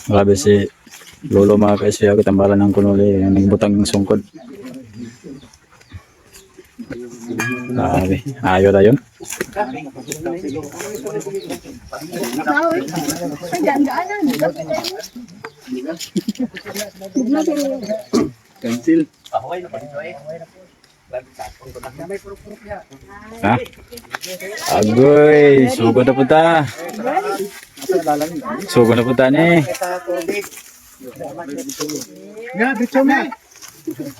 Grabe si Lolo, mga kaisya, kitambalan ng kunuli, nagbutang ng sungkod. Grabe, ayo na yun. Cancel. Ha? Agoy, sugod na punta. Sugod na punta ni. Nga, dito na.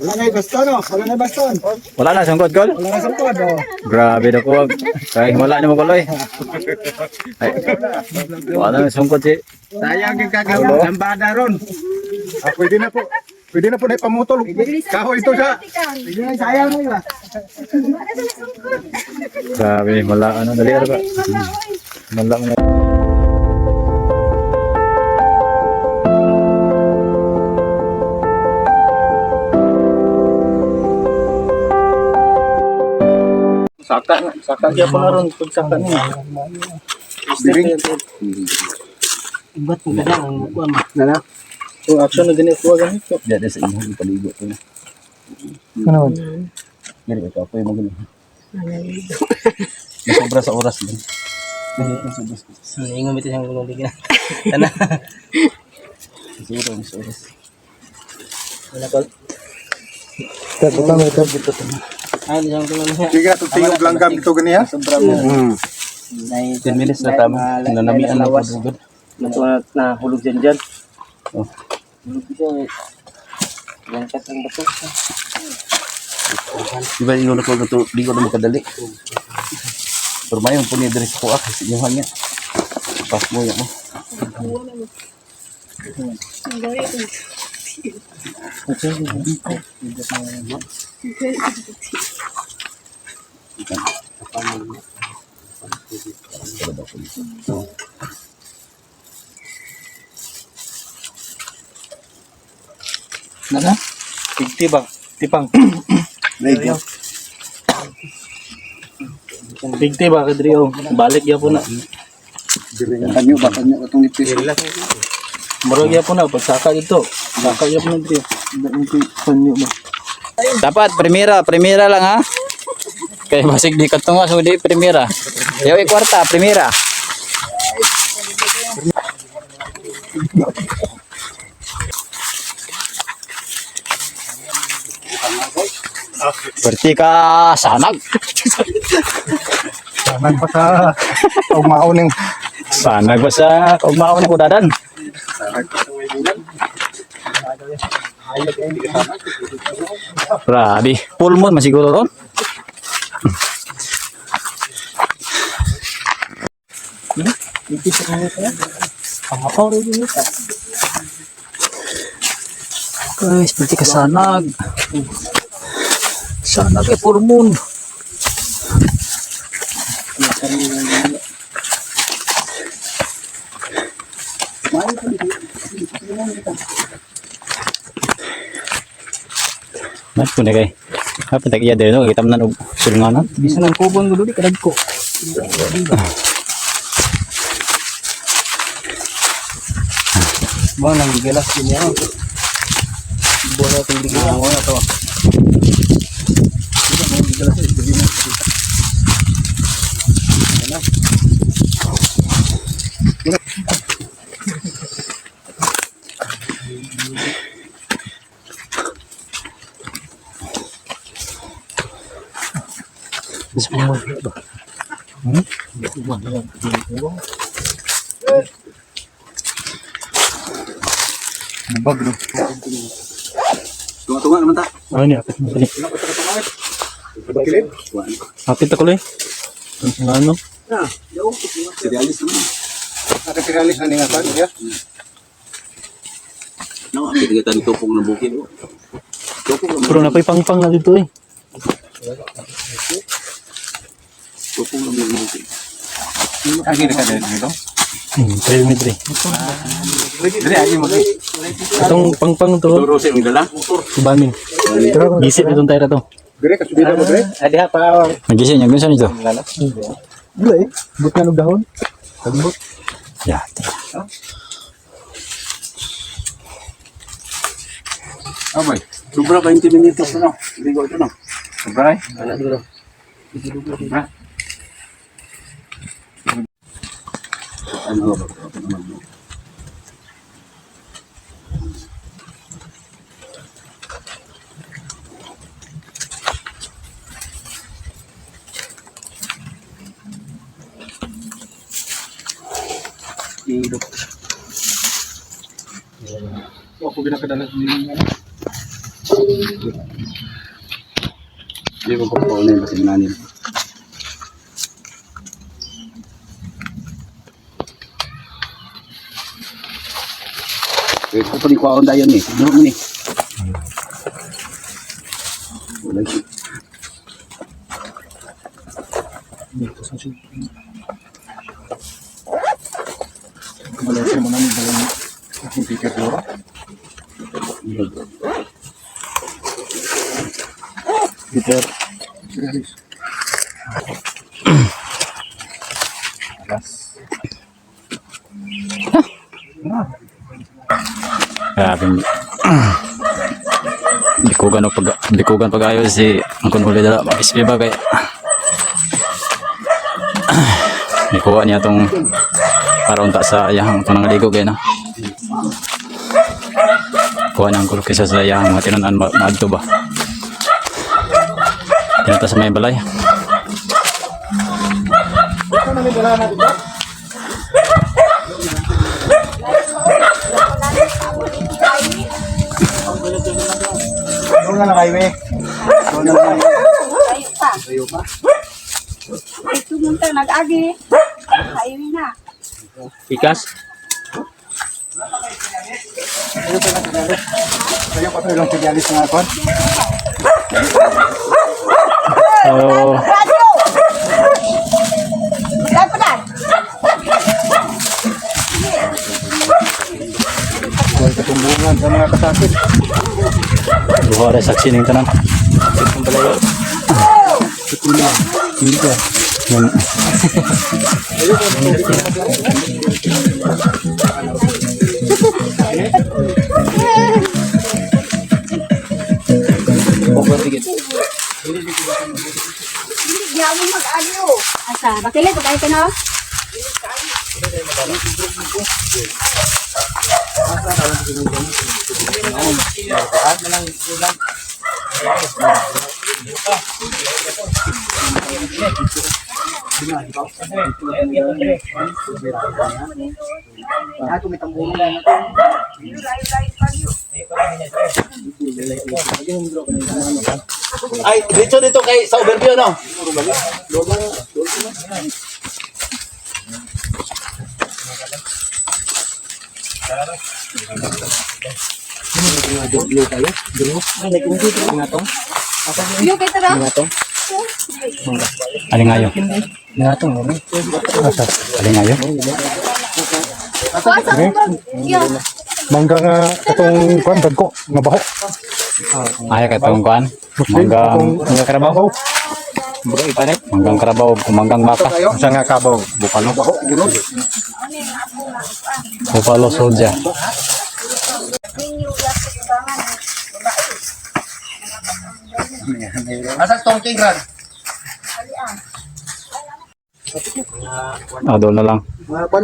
Wala na yung baston, oh. Wala na yung baston. Wala na sungkod, gol. Wala na sungkod, oh. Grabe na ko. Kaya wala na mo koloy. Ay, wala na sungkod si. Sayang yung kagawin. Lambada ron. Ah, pwede na po. Pwede na po na ipamutol. Kahoy ito siya. Pwede na, sayang mo yun. Grabe, wala ano dali ba? Wala mo. Saka na. Saka siya pa ron. Pagsaka niya. Biring. Ba't mo na ang mukha mo? Na na. Kung action na ganito, kuha ganito. Diyan sa inyong paligo ko. Ano? Gani ito ako yung magulo. Nasobra sa oras din. Naingon ito siyang gulong bigla. Tana. Siguro sa oras. Wala pa. Butang ito dito. Ay, siyang gulong niya. Sige, tutiyog lang kami dito ganiya. Sobra mo. 10 10 minutes na tama. Nanamian na po dugod. Nato na hulog dyan dyan. Oh. Hulog siya eh. Langkat ang bato. Di ba ingon ko ito, di ko na makadali. Pero mayong po niya diri sa kuha kasi inyong hanya. Pas mo yan mo. Nana? Tigti ba? Tipang. Medyo. Tigti ba kadrio? Balik ya po na. Kanyo ba kanyo itong ipis. Murag ya po na pagsaka dito. Saka ya po na drio. Kanyo ba? Dapat primera, primera lang ha. Kay basig di katunga so di primera. Yaw kwarta, primera. Berarti ka sanag. Sanag pa sa ugmaon ning Sanag ba sa kaugmaon ko dadan? Grabe, full moon masiguro ron. Pangapaw rin yun. Guys, berarti ka sanag. Sanag eh, full moon. Mas po na kay. Hapit tak iya dito, kita man og sulunganan. Bisan ang kubon gulo di kadag ko. Ba nang gilas din niya. Buwan na itong bigla mo na to. Bag no. Tunga-tunga naman ta. Ano niya? Apit mo sali. Apit ako eh. Ano? Serialis naman. Nakatiralis na ninga kan ya. No, apit kita ni tupong ng bukid. oh. Tupong lang. Pero napoy pangpang na dito eh. Tupong lang ng bukid. Agi na ka dito. Trail mi dre. Dili agi mo. Itong pangpang to, Turo sa imong dala. bamin. Gisip itong tayra to. Dire ka subida mo dire. Nagising niya gunsa nito. Dili eh. But nga og dahon. Ya. Abay. Sobra 20 minutos na no. Ligo ito no. Sobra eh. Ana dito. Sobra. Ano ba? Ilok. Ako ginakadala ni ano. Hindi ko po na yung basta nanin. Eh, ko pa rin kwaon dayon eh. Duro mo ni. Wala. Wala siya mo namin dalang akong ticket duro. Peter. Serialis. Grabe. Bikugan o pag bikugan pag ayo si ang kunhuli dala mag-isbi ba kay Nikuha niya tong para unta sa iyang itong nangaligo kay na. Kuha niya ang kulok kaysa sa iyang mga tinunan maadto ba. Tinata sa may balay. Ano na lang kayo eh? Layo pa. Layo pa. Ito munta nag-agi. Highway na. Ikas? Layo pa to ilang serialis nga kon. So, Radyo! Dapat na. Huwag katumbungan sa mga kasakit. buha rin saksi ning tanan. Yan. Hindi gyapon mag-agi oh. Asa, bakilay pag ka na? Ay, dito dito kay sa overview no. Yo kay tara. Alingayo. Alingayo. Kuha sa kumbag. Yo. Mangga nga katong kuan dagko nga baho. Ay katong kuan. Manggang Mangga karabaw. manggang karabaw o manggang baka. Unsa nga kabaw? Bukalo. Baho gulod. Buffalo soldier. Asa tong tingran? Ah, doon na lang. Mga kwan.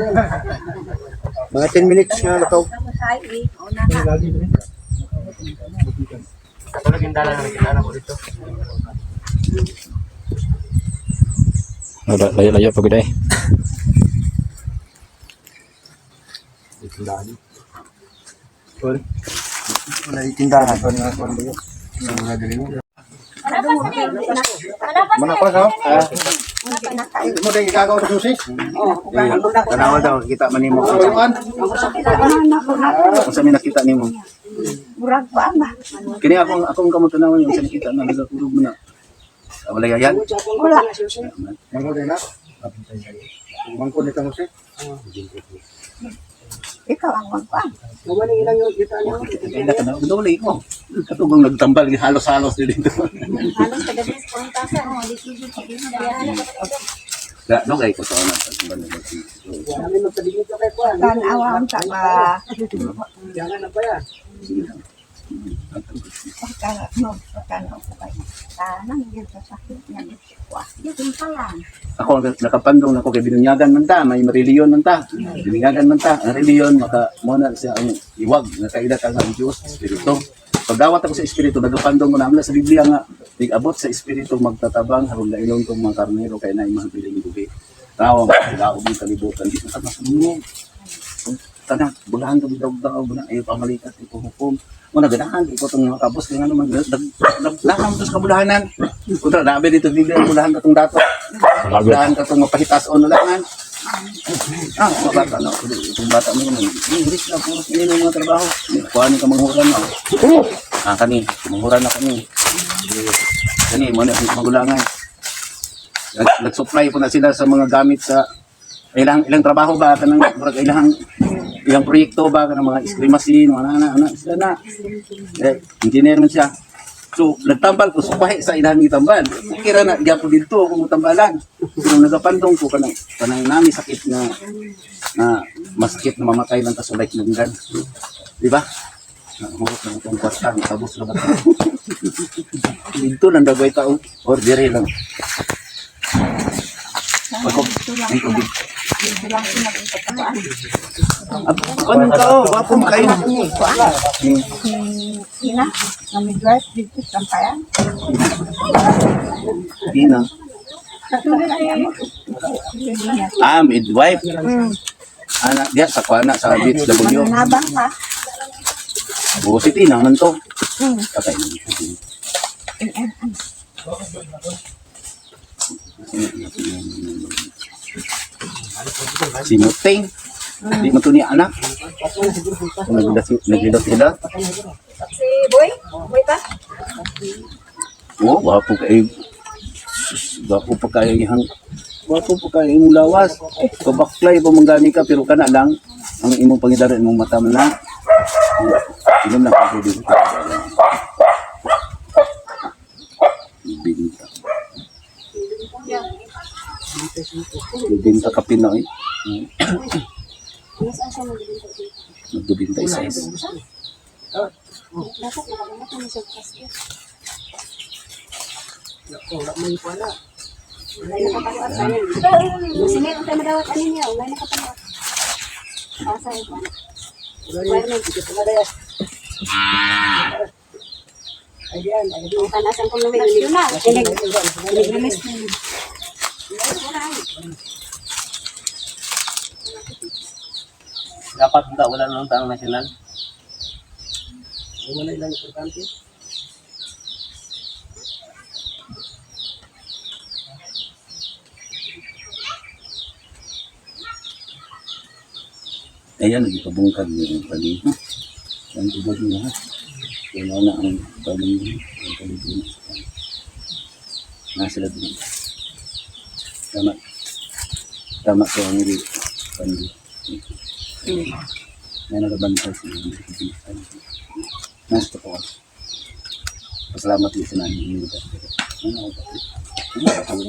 Mga 10 minutes nga lakaw. Highway. Una na. Wala, layo-layo pag eh. Wala itindahan. Kwan nga kwan ba? Mga dili. Manapas na ni. Manapas na. Manapas ha? Mo dai gagaw sa susi. Tanawa daw kita man nimo. Kuan. Unsa may nakita nimo? Murag pa ba? Kini akong akong kamot tanawa yung sa nakita na nagakurog mo na. Ah, wala yan. Wala. Mangko din na. Mangko ni kang susi. Ikaw ang magkuan. Ay na duli ko. Katugong nagtambal halos-halos din dito. Halos taga sa puntasan mo dito dito. Da no kay ko sa una. Tanawa ang ta ba. Sige lang. Pagka, no, pagka na ako kayo. Tanang yun sa sakit niya. Yung pala. Ako nakapandong nako kay binunyagan man ta, may reliyon man ta. Binunyagan man ta, ang reliyon maka mo na siya ang iwag nga kaila ka nga ang Dios, espiritu. Pagdawat ako sa espiritu, nagapandong ko na amla sa Biblia nga tig-abot sa espiritu magtatabang aron lailon tong mga karnero kay na imong piling gabi. Rawa laom ang kalibutan di ka masunod. Tanan bulahan kami daw daw bulan ayo pamalikat ito hukom. Mo na ganahan ko tong mga kabos kay ngano man dag sa kabulahanan. Kontra nabi dito Biblia bulahan ka tong dato. Bulahan ka tong mapahitas-on na lang. Ah, mga bata no. Itong bata mo naman. English na puro sa mga trabaho. Kuha ni ka manghuran na. Ah, kani, manghuran na kami. Kani, mo na ang magulangan. Nag-supply po na sila sa mga gamit sa ilang ilang trabaho ba kanang murag ilang ilang proyekto ba kanang mga ice cream machine mga ana ana sila na eh, engineer man siya. So nagtambal ko supahi sa ilang gitambal, okay ra na gyapon didto kung tambalan, pero nagapandong ko kanang kanang nami sakit na na masakit na mamatay lang ta sa like lunggan, di ba? Nahurot na itong kwarta, tapos na ba dito lang dagway tao or dire lang. Dito lang Ay, tubig. Dito lang ko nagpapaan. Ano ka oh, wapo mo kayo. Si Ina, na midwife dito sa Sampayan. Tina. Ah, midwife. Ana, diya sa kuana sa Beach W. Mananabang pa. Oo, si Tina man to. Patay. Si Muting. Di mo to niya anak. Naglilot-hilot. Si Boy? Boy pa? Oo, wapo kayo. Sus, gwapo pa kayo ihang. Gwapo pa kayo imong lawas. Kabaklay pa manggani ka pero kana lang ang imong pangidara imong mata man lang. Inom lang ako dito. Binta. Binta ka Pinoy. Nagbibinta isa-isa. Sige, ang tayo madawat ano niya. Wala nakapanood. Asa yun? Ang kanasan kong lumig. Na. Inig. Dapat ba wala nang tanong nasyonal? Wala ilang importante. Ayan, nagpabungkag niya ang pali. Ang tubod niya. Kaya na ang pali. Ang pali din. Na sila din. Tama. Tama ko ang iri. Pandi. May nagabantay sa mga. Nasa ko. Pasalamat din sa namin yung lugar. Ano ako? Ano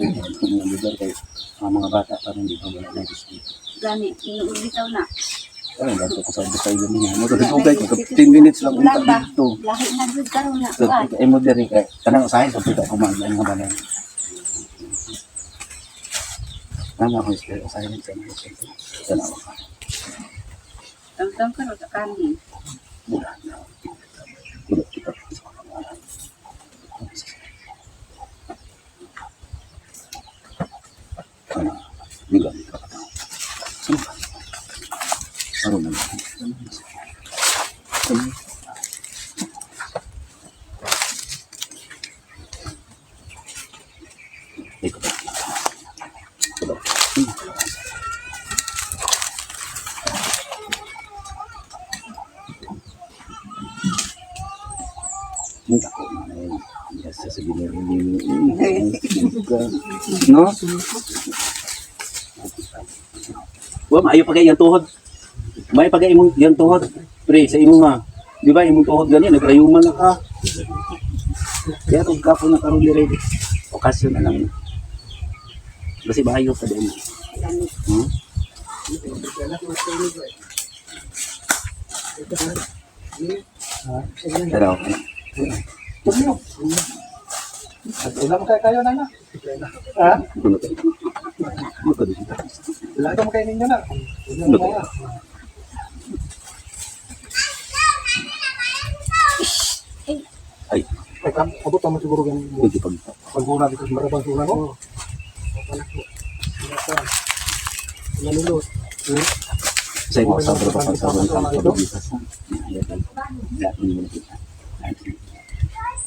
ang lugar kayo? Ang mga bata parang di pa wala na respeto. Gani, inuulitaw na. Ay, ganito ko sa sa iyo niya. Mo dugay ko 15 minutes lang unta dito. Lahi na jud karon na. So, ay mo diri kay kanang usahay sa pita ko man ang nga balay. Tama ko sa usahay lang sa mga. Tanaw ka. Tangtang karon sa kanin. Wala na. Wala kita. Ano? Hindi ka ka. Sino ka? Ano na? Hindi ko pa. Wala. Hindi ako na. Yes, sasabihin niya. No? Wa maayo pa kay iyang tuhod. Maayo pa kay imong iyang tuhod. Pre, sa imong ha. Di ba imong tuhod gani nagrayuman na ka. Kaya kung kapo na karon dire, okasyon na lang. Kasi maayo pa din. Pero Wala mo kayo kayo na na. Ha? Ano kayo? Ano ka dito? Wala ka mo kayo ninyo na. Ano kayo? Ay, Ay, kam, abot mo siguro ganun. medyo pag Pagura dito sa marabang sura ko. sa imo sa bro pa sa bro pa sa sa.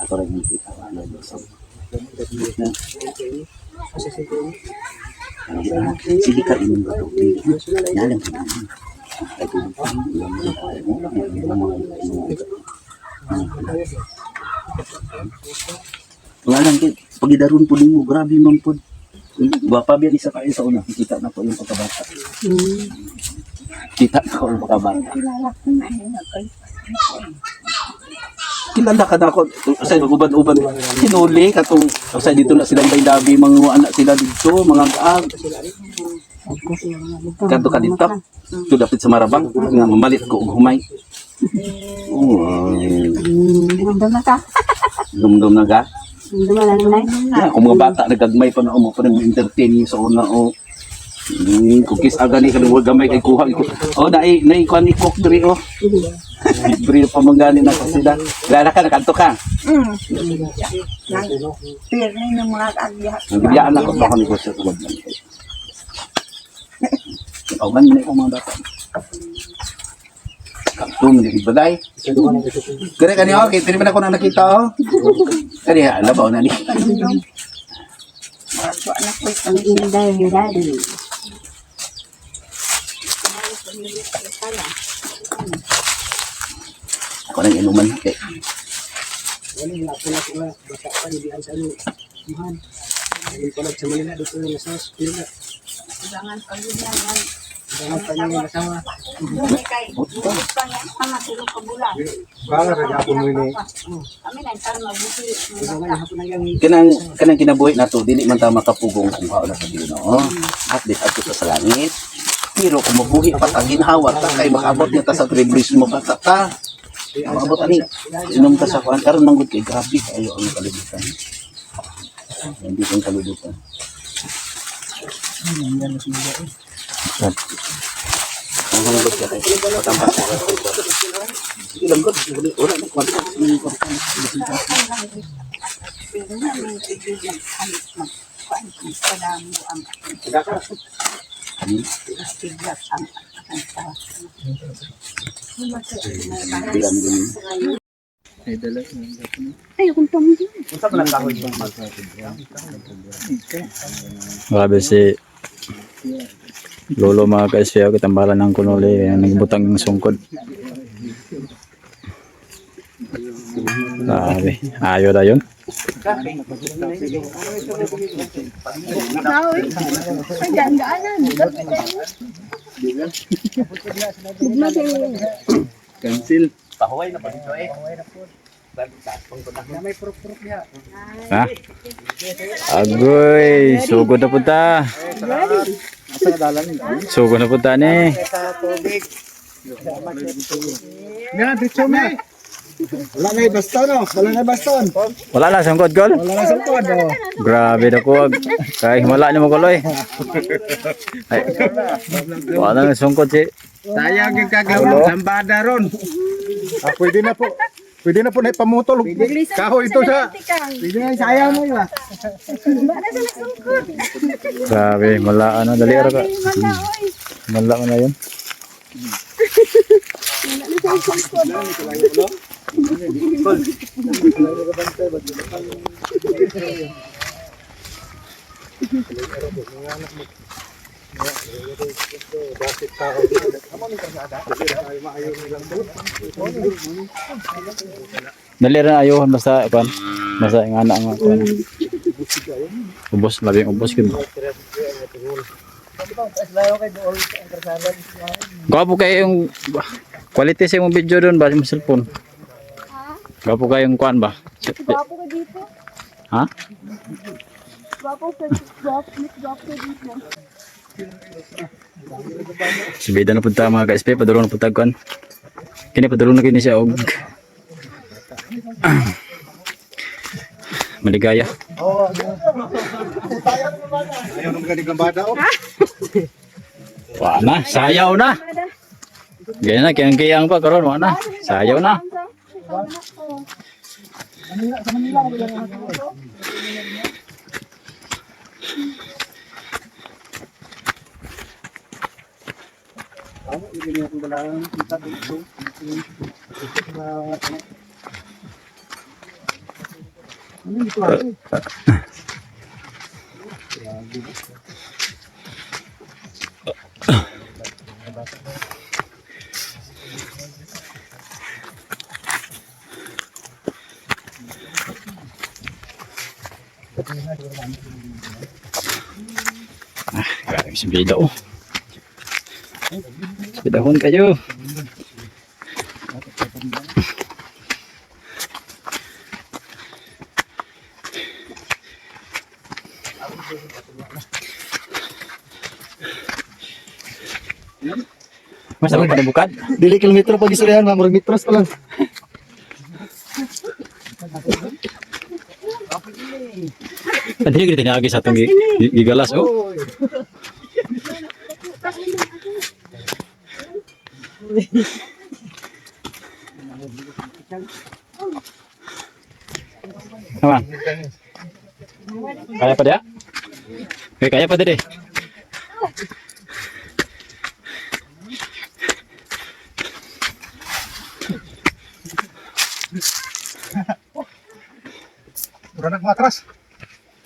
Ako rin nakita ano sa. Sige ka inom ka tubig. Nalang ka naman. Ay, kung wala lang kay pagidaron po nimo grabe man pod. Gwapa biya isa kayo sa una, kita na po yung pagkabata. Kita na ko ang pagkabata. Kilala ko na yun. Kilala ka na ako sa uban-uban. Hinuli katong sa dito na silang dabi mga anak sila dito, mga kaag. Kadto ka dito. Ito dapit sa Marabang nga mamalit ko og humay. Oh, Dumdum na ka. dumdum na ka. Dumdum na na. Ya, kung mga bata nagagmay pa na mo pa rin entertain sa una o. Kung kis aga ni kanang gamay kay kuha ko. Oh, nai nai kuan ni cook diri oh. Libre pa man gani na sila. Lala ka nakanto ka. Pirni ng mga kaagya. Nagbiyaan ako sa akong negosyo tugod lang. Kauban na ako mga bata. Kantum di balay. Kare kani oh, kay man ako na nakita oh. Kani labaw na ni. Mga anak ko ito. Ako nang inuman kay. Jangan pag-ulan. Jangan pag-ulan. Bala ra gyapon mo ini. Kami na taon mabuti. Kanang kanang kinabuhi nato dili man ta makapugong kung haon na sa Ginoo. At least adto ta sa langit. Pero kung mabuhi pa ta ginhawa ta kay makaabot niya ta sa tribulation mo pa ta. Ta. Makaabot ani. Inom ta sa kuan karon manggod kay grabe kayo ang kalibutan. Hindi kang kalibutan. Ang hanggot ka kay patampas ko. Ilang god wala na kwarta. Bilang ganun. Ay, kung tumigil. Grabe si Lolo mga ka-SPO, kitambalan ng kunuli, nagbutang ng sungkod. Grabe, ayo na yun. Cancel. Pahuway na pa dito eh. Ha? Agoy, sugod na punta. Sugod na punta ni. Nga dito me. Wala na baston oh. Wala na baston. Wala na sungkod gol. Wala na sungkod oh. Grabe na ko. Kay wala ni mo kuloy. Ay. Wala na sungkod si. Sayang yung kagawin lambada ron. Ah, pwede na po. Pwede na po na ipamutol. Kahoy ito sa. Pwede na sayang mo ba? Grabe, wala ano dali ra ka. Wala na yun. Dali ra ayuhon basta kuan. Basta yung anak nga kuan. Ubos, labing ubos gid. Gwapo kayo yung quality sa imong video doon ba sa imong cellphone? Gwapo kayo yung kuan ba? Gwapo ka dito. Ha? Gwapo ka, gwapo, mas gwapo ka dito. Si Bida na punta mga ka-SP, padulong na punta kuan. Kini padulong na kini siya og Maligaya. Ayaw nung ganig lambada oh. Wa na, sayaw na. Ganyan na, kiyang-kiyang pa karon wa na. Sayaw na. Grabe si Bida oh. Bidahon kayo. Mas ako pa bukad. Dili kilometro pag istoryahan, ma'am. Murag metros pa lang. Hindi gid tinagi sa atong gigalas oh. Naman. Kaya pa dia? Eh, kaya pa diri. Mura nagmatras.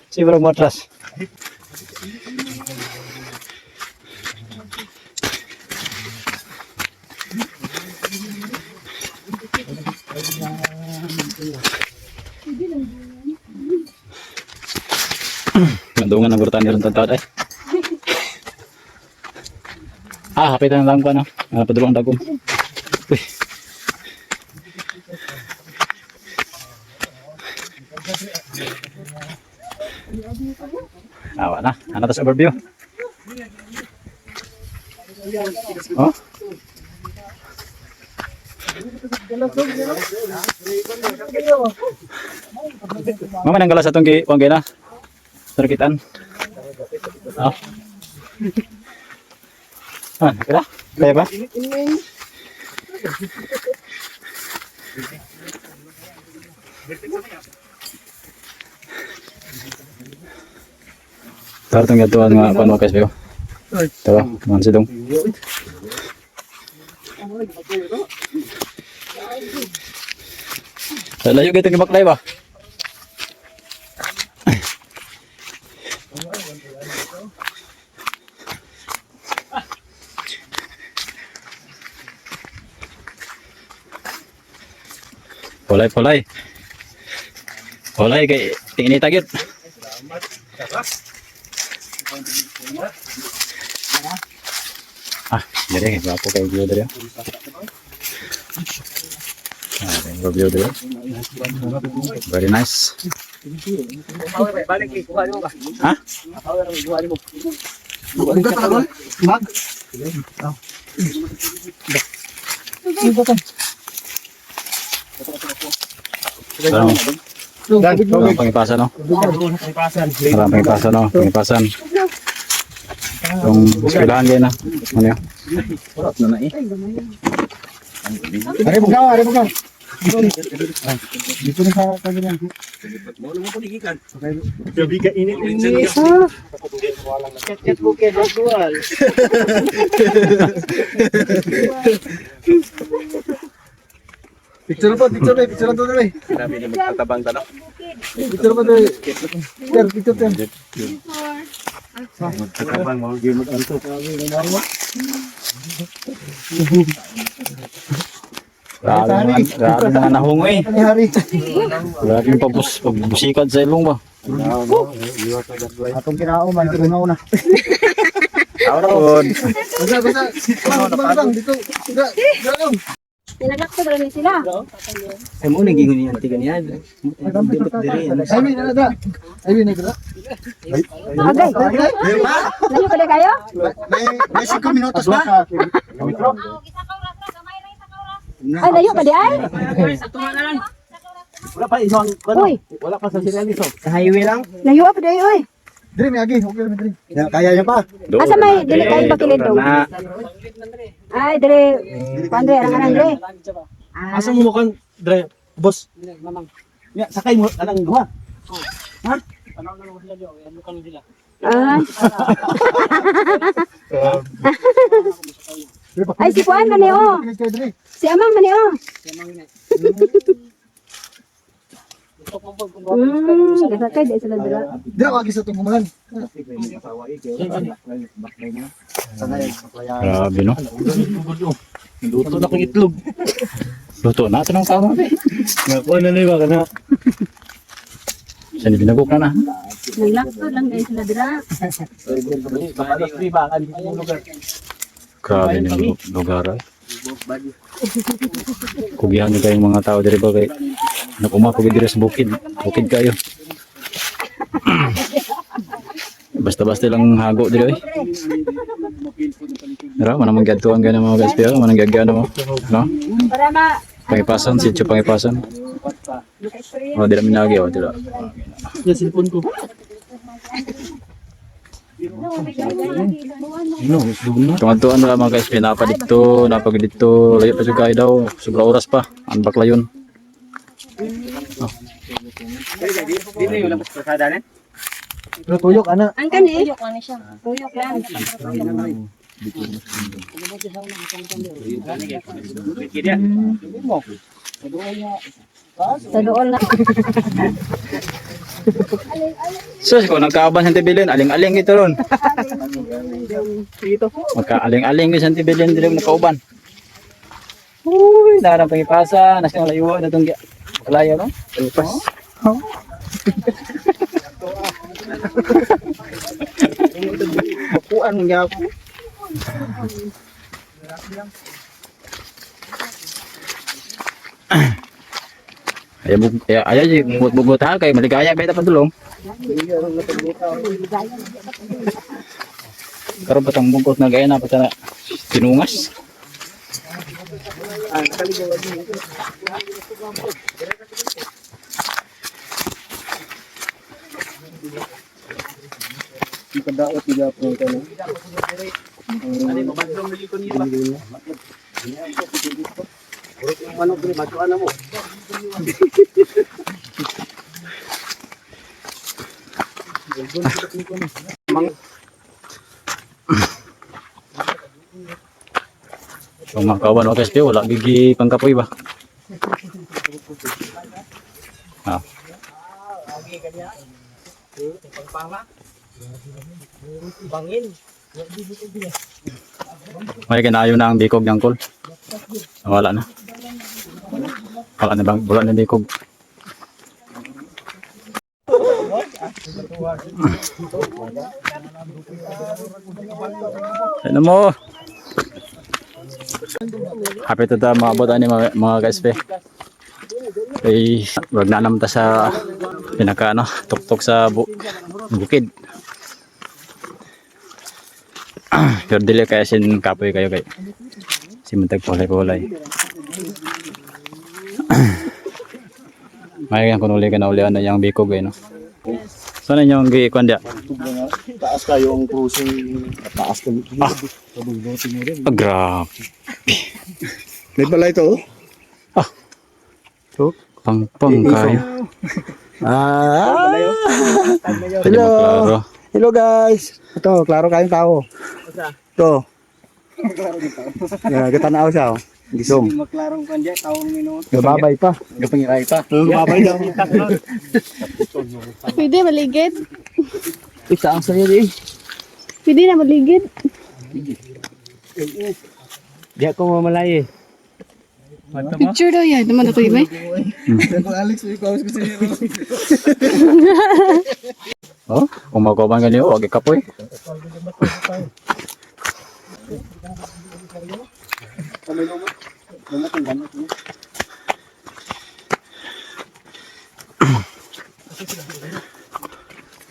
Siguro mo atras. Nandungan ang gurtan ni ron tantad ay. Ah, hapitan lang ko ano. Ah, padulong dagom. Uy. Awa na. Ano tas overview? Oh? Mama nang galas atong gi kuang na. Tarkitan. Oh. Ah, kira? Kaya ba? Tara tong gatuan nga kuan mo guys bayo. Tara, man si dong. Sa layo gito ni Baklay ba? Polay polay. Polay kay tingin tagit. Ah, dire gwapo kay view dire. Ah, kay view dire. Very nice. Ha? Mag. Parang, parang pangipasa no? Parang pangipasa no? Pangipasan. Yung eskwelahan kayo na. Ano yun? Are bukaw, are bukaw. Dito na sa kanya. Gabi ka init init. Kat bukid dual. Picture pa, picture na, picture na to dali. Sinabi niya magtatabang tanong. Picture pa dali. Sir, picture sir. Magtatabang mo game mag-anto. Grabe mga, grabe mga nahungoy. Ni Hari. Grabe yung pagbusikad sa ilong ba? Atong kinao man, kinao na. Good. Basta, basta. Bang, bang, dito. Dra, dra lang. Tinagak ko ba sila? Ay mo nang gingon niya antiga niya. Ay, may na dra. Ay, may na dra. Agay. Layo ka na kayo? May 5 minutos ba? Ay, layo pa di ay? Wala pa isang Uy. Wala pa sa Sirialis oh. Sa highway lang. Layo pa dayo oy. Dre, may agi. Okay, dre. Kaya niya pa. Asa may dili kayo bakilid dong? Ay, dire. Kuan dire, arang dire. Ah, Asa mo mukhang dre, boss? Ya, sakay mo anang duha. Ah. Ay, si Kuan man ni oh. Si Amang man ni oh. Gasakay di sila dira. Di ako agi sa tunguman. Grabe no. Luto na kong itlog. Luto na ito ng tama be. Nakuha na ba kana? Sa binagok na na. Nanglakto lang dahil sila dira. Alas 3 ba ang lugar. Grabe ng lugar ay. Kugihan ni kayong mga tao diri ba kay naguma pag diri sa bukid. Bukid kayo. Basta-basta lang hago diri oy. Ra man ang gadtuan gana mga guys pero man ang gagana mo. No? Para ma Pangipasan, sityo pangipasan. Oh, dira minagi oh, dira. Yung cellphone ko. Tungadtuan na mga guys, napa dito, napa dito, layo pa jud kayo daw, sobra oras pa, ang bakla yun. Dili wala pa sa ne. Pero tuyok ana. ang kani. Tuyok lang siya. Tuyok lang. Sa dool na. So, kung nagkaaban sa Tibilin, aling-aling ito ron. Magka-aling-aling sa Tibilin, dili mo nakauban. Uy, narang pangipasa, nasa layo na itong layo, no? Pangipasa. Kuan nga ako. Ayaw, ayaw, ayaw, bugot-bugot ha, kay maligaya ba ito padulong? Karon patang bungkot na gaya na pata na tinungas. Kadaot nila po ito. Manok diri matuan na mo. So mga kawan, mga kaspi, wala gigi pangkapoy ba? Ah. May kinayo na ang bikog ng kol. Wala na. Wala na bang, wala na bikog. Ano mo? Happy to ta maabot ani mga, mga guys pe. Ay, wag na naman ta sa pinaka ano, tuktok sa bukid. Pero dili kaya sin kapoy kayo kay. Simantag pulay-pulay. May kan kuno ka na ulian na yang bikog eh no. Sana inyong gikuan dia? Taas kayo ang cruising. Taas kami. Ah, grabe. May balay to. Ah. Pangpang kayo. Ah. Pwede maklaro. Hello guys. Ito, klaro kayong tao. Ito. Yeah, katanaw siya. Oh. Gisong. Maklarong kan dia taong minuto. Gababay pa. Gapangiray pa. Gababay daw. Pwede maligid. Isa ang sayo eh. Pwede na maligid. Di ako mamalay eh. Picture daw yan. Naman ako yun eh. Alex, ikaw ko sa inyo. Oh, umagoban ganyo, wag ikapoy.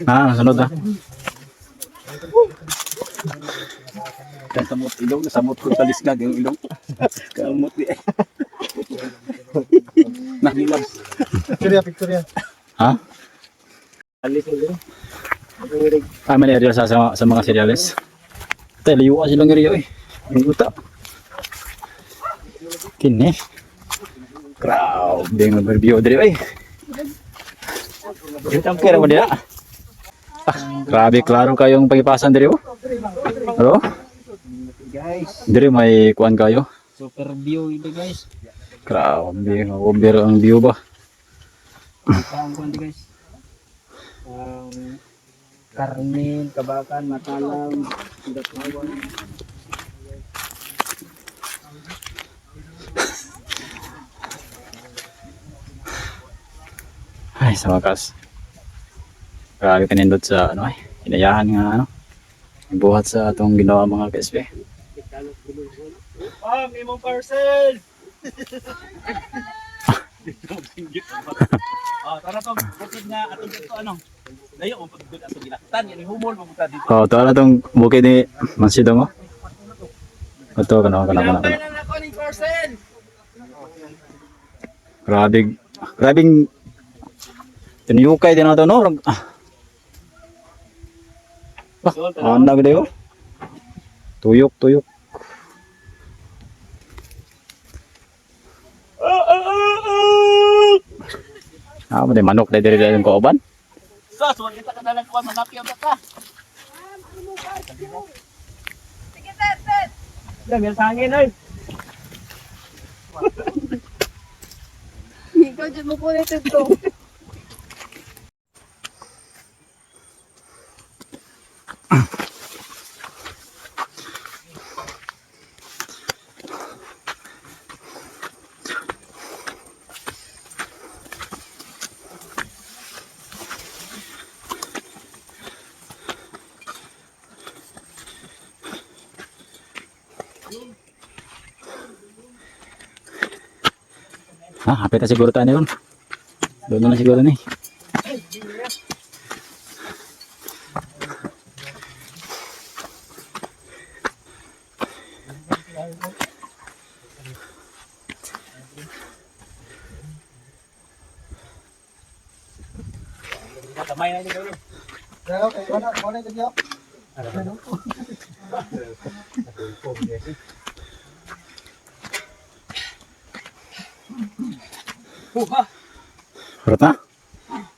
Ah, sunod ah. Samot ilong, samot ko talisgag yung ilong. Kamot di. Nahilab. Picture ya, picture ya. Ha? Ah, may area sa mga cereals. Tayo, layo ka silang area eh. Ang uta. Kini. Grabe nga overview diri eh. Kita ang kira mo dira. Ah, grabe klaro kayong pagipasan diri oh. Hello? Guys, Diri may kuan kayo. super view ito guys. Grabe nga over ang view ba. Ang kuan guys. Karnin, Kabakan, Matalam, Datuan. Ay, sa wakas. Grabe kanindot sa ano ay, inayahan nga ano. Buhat sa atong ginawa mga ka-SB. Pam, imong parcel. Ah, tara to, bukid nga atong dito ano. Dayo mo pagdud ato gilaktan, yani humol mo punta dito. Oh, to na tong bukid ni Mansidong oh. Ito kana kana kana. Kana. Na nako ning parcel. Grabe, grabing tinuyukay din na to no. Ah. Ah, ano gid oh. Tuyok, tuyok. Ah, may manok na diri diri ko uban. Sa, so kita ka na lang kuan manapyaw ka. Sige, Ted, Ted. Dami sa hangin oy. Ikaw dyan mo kunin ito. Ah, hapit na siguro tayo ron. Doon na lang siguro ni. Kamay na dito. Okay, wala, wala ito. Harap na.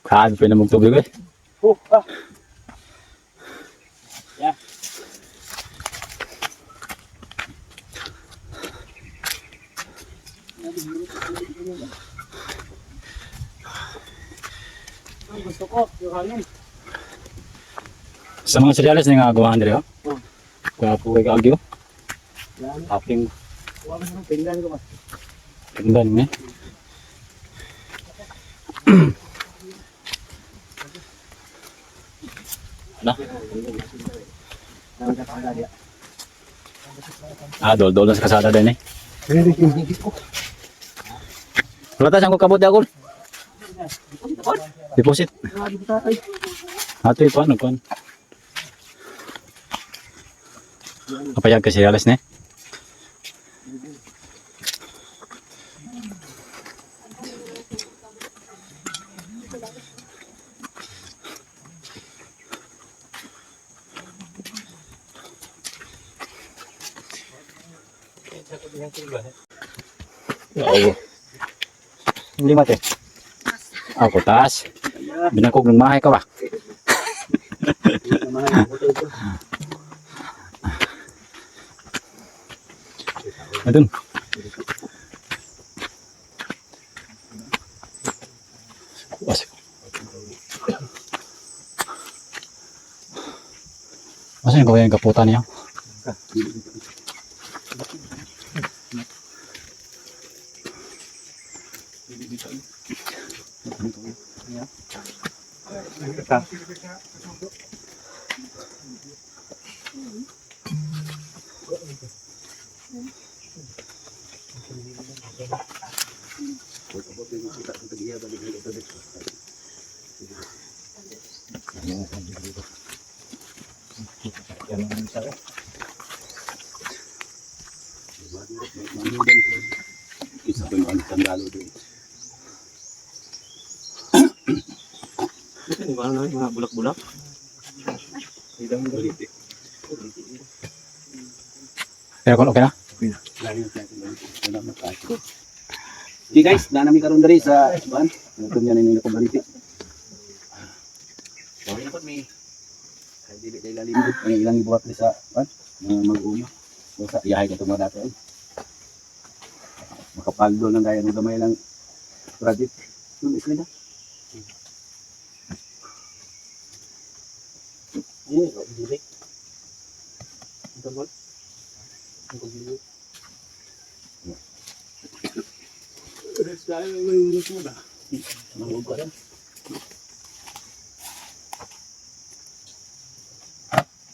Kaan, pwede na magtubig eh. Huha. Yeah. Gusto ko, yung hangin. Sa mga seryales na nga gawa Andre, oh. Gwapo kay kaagyo. Aping Tingnan ko ba? tingnan eh. Ano? Ah, dol-dol na sa kasada din eh. Wala tayo siyang kabot ako. Deposit. Ato ito ano kon. Kapayag kasi alas ne. Oo. Hindi mate. Ako taas. Binakog ng mahay ka ba? Adun. Kuwas. Masa yung gawin yung kaputan niya? Isa ko yung sandalo doon. Ano na mga bulak-bulak. Pero kung okay na? Okay guys, na nami karon diri sa kuan. Ito niya ninyo community. Okay na pod mi. Kay dili kay lalim ang ilang gibuhat ni sa kuan, mga mag-uyo. Sa iyahay ka mga dati ay. Makapaldo lang gaya ng gamay lang project. Nun isla na.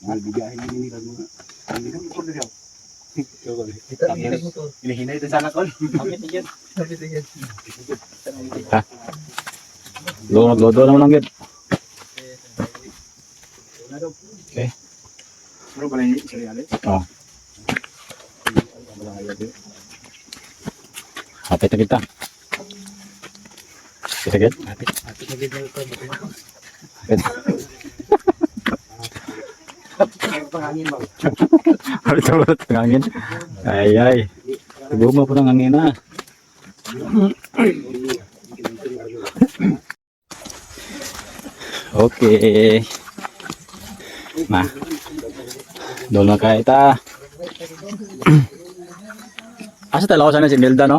Mahal bigahin din nila mga. Hinihinay ito sana kol. Lo maglodo naman lang gid. Okay. Ano ba yung cereales? Oh. Hapit na kita. Kita gid. Hapit. Hapit na gid. Hapit na gid. Hangin. Ay ay. Guma po ng hangin na. Okay. Ma. Doon na kaya ta. Asa talaga sana si Milda, no?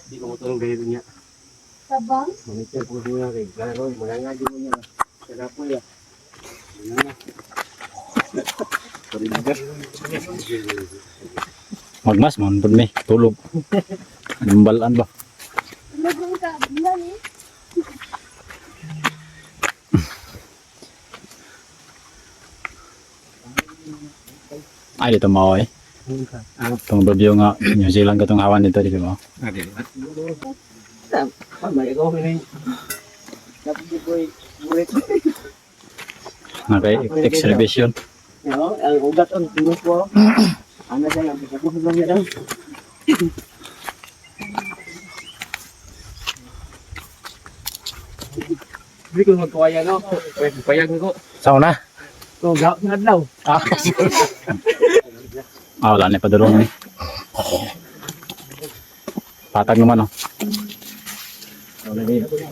Di ko motulong ganito niya. Tabang? Monitor po niya kay klaro, mga nga mo niya. Kaya po ya. Magmas man pud mi tulog. Nimbalan ba? Nagong ka. Bilan eh. Ay dito mao eh. Itong review nga New Zealand katong hawan dito dito mo. Naka exhibition. Yo, ang ugat ang tinos ko. Ano siya ang pagkukuha lang niya. Hindi ko magkuwaya no. Pwede payag ko. Sauna? Ko ga ngadlaw. Ah, wala na padulong eh. Patag naman oh.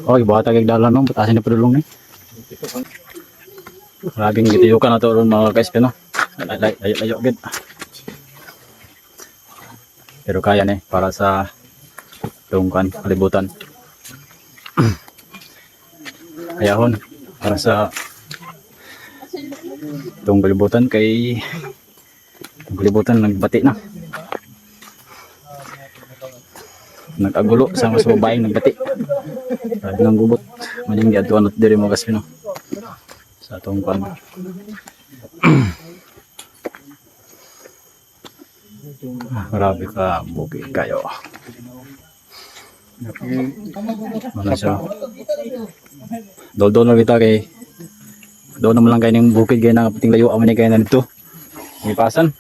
Oh, ibuhatag ang dalan no, patasin na padulong ni. Grabing gitiyukan na to ron mga ka-SP no. Layo layo layo gid. Pero kaya ni para sa tungkan kalibutan. Kayahon para sa itong kalibutan kay itong kalibutan nagbati na. Nag-agulo sa mas babaeng nagbati. Grabe ng gubot. Maning giadtuan at diri mga kasino. Sa atong kwan. Ah, grabe ka bukid kayo. Ano siya? Doldol na kita kay doon naman lang kayo ng bukid kayo na kapiting layo aman kayo na dito. May pasan.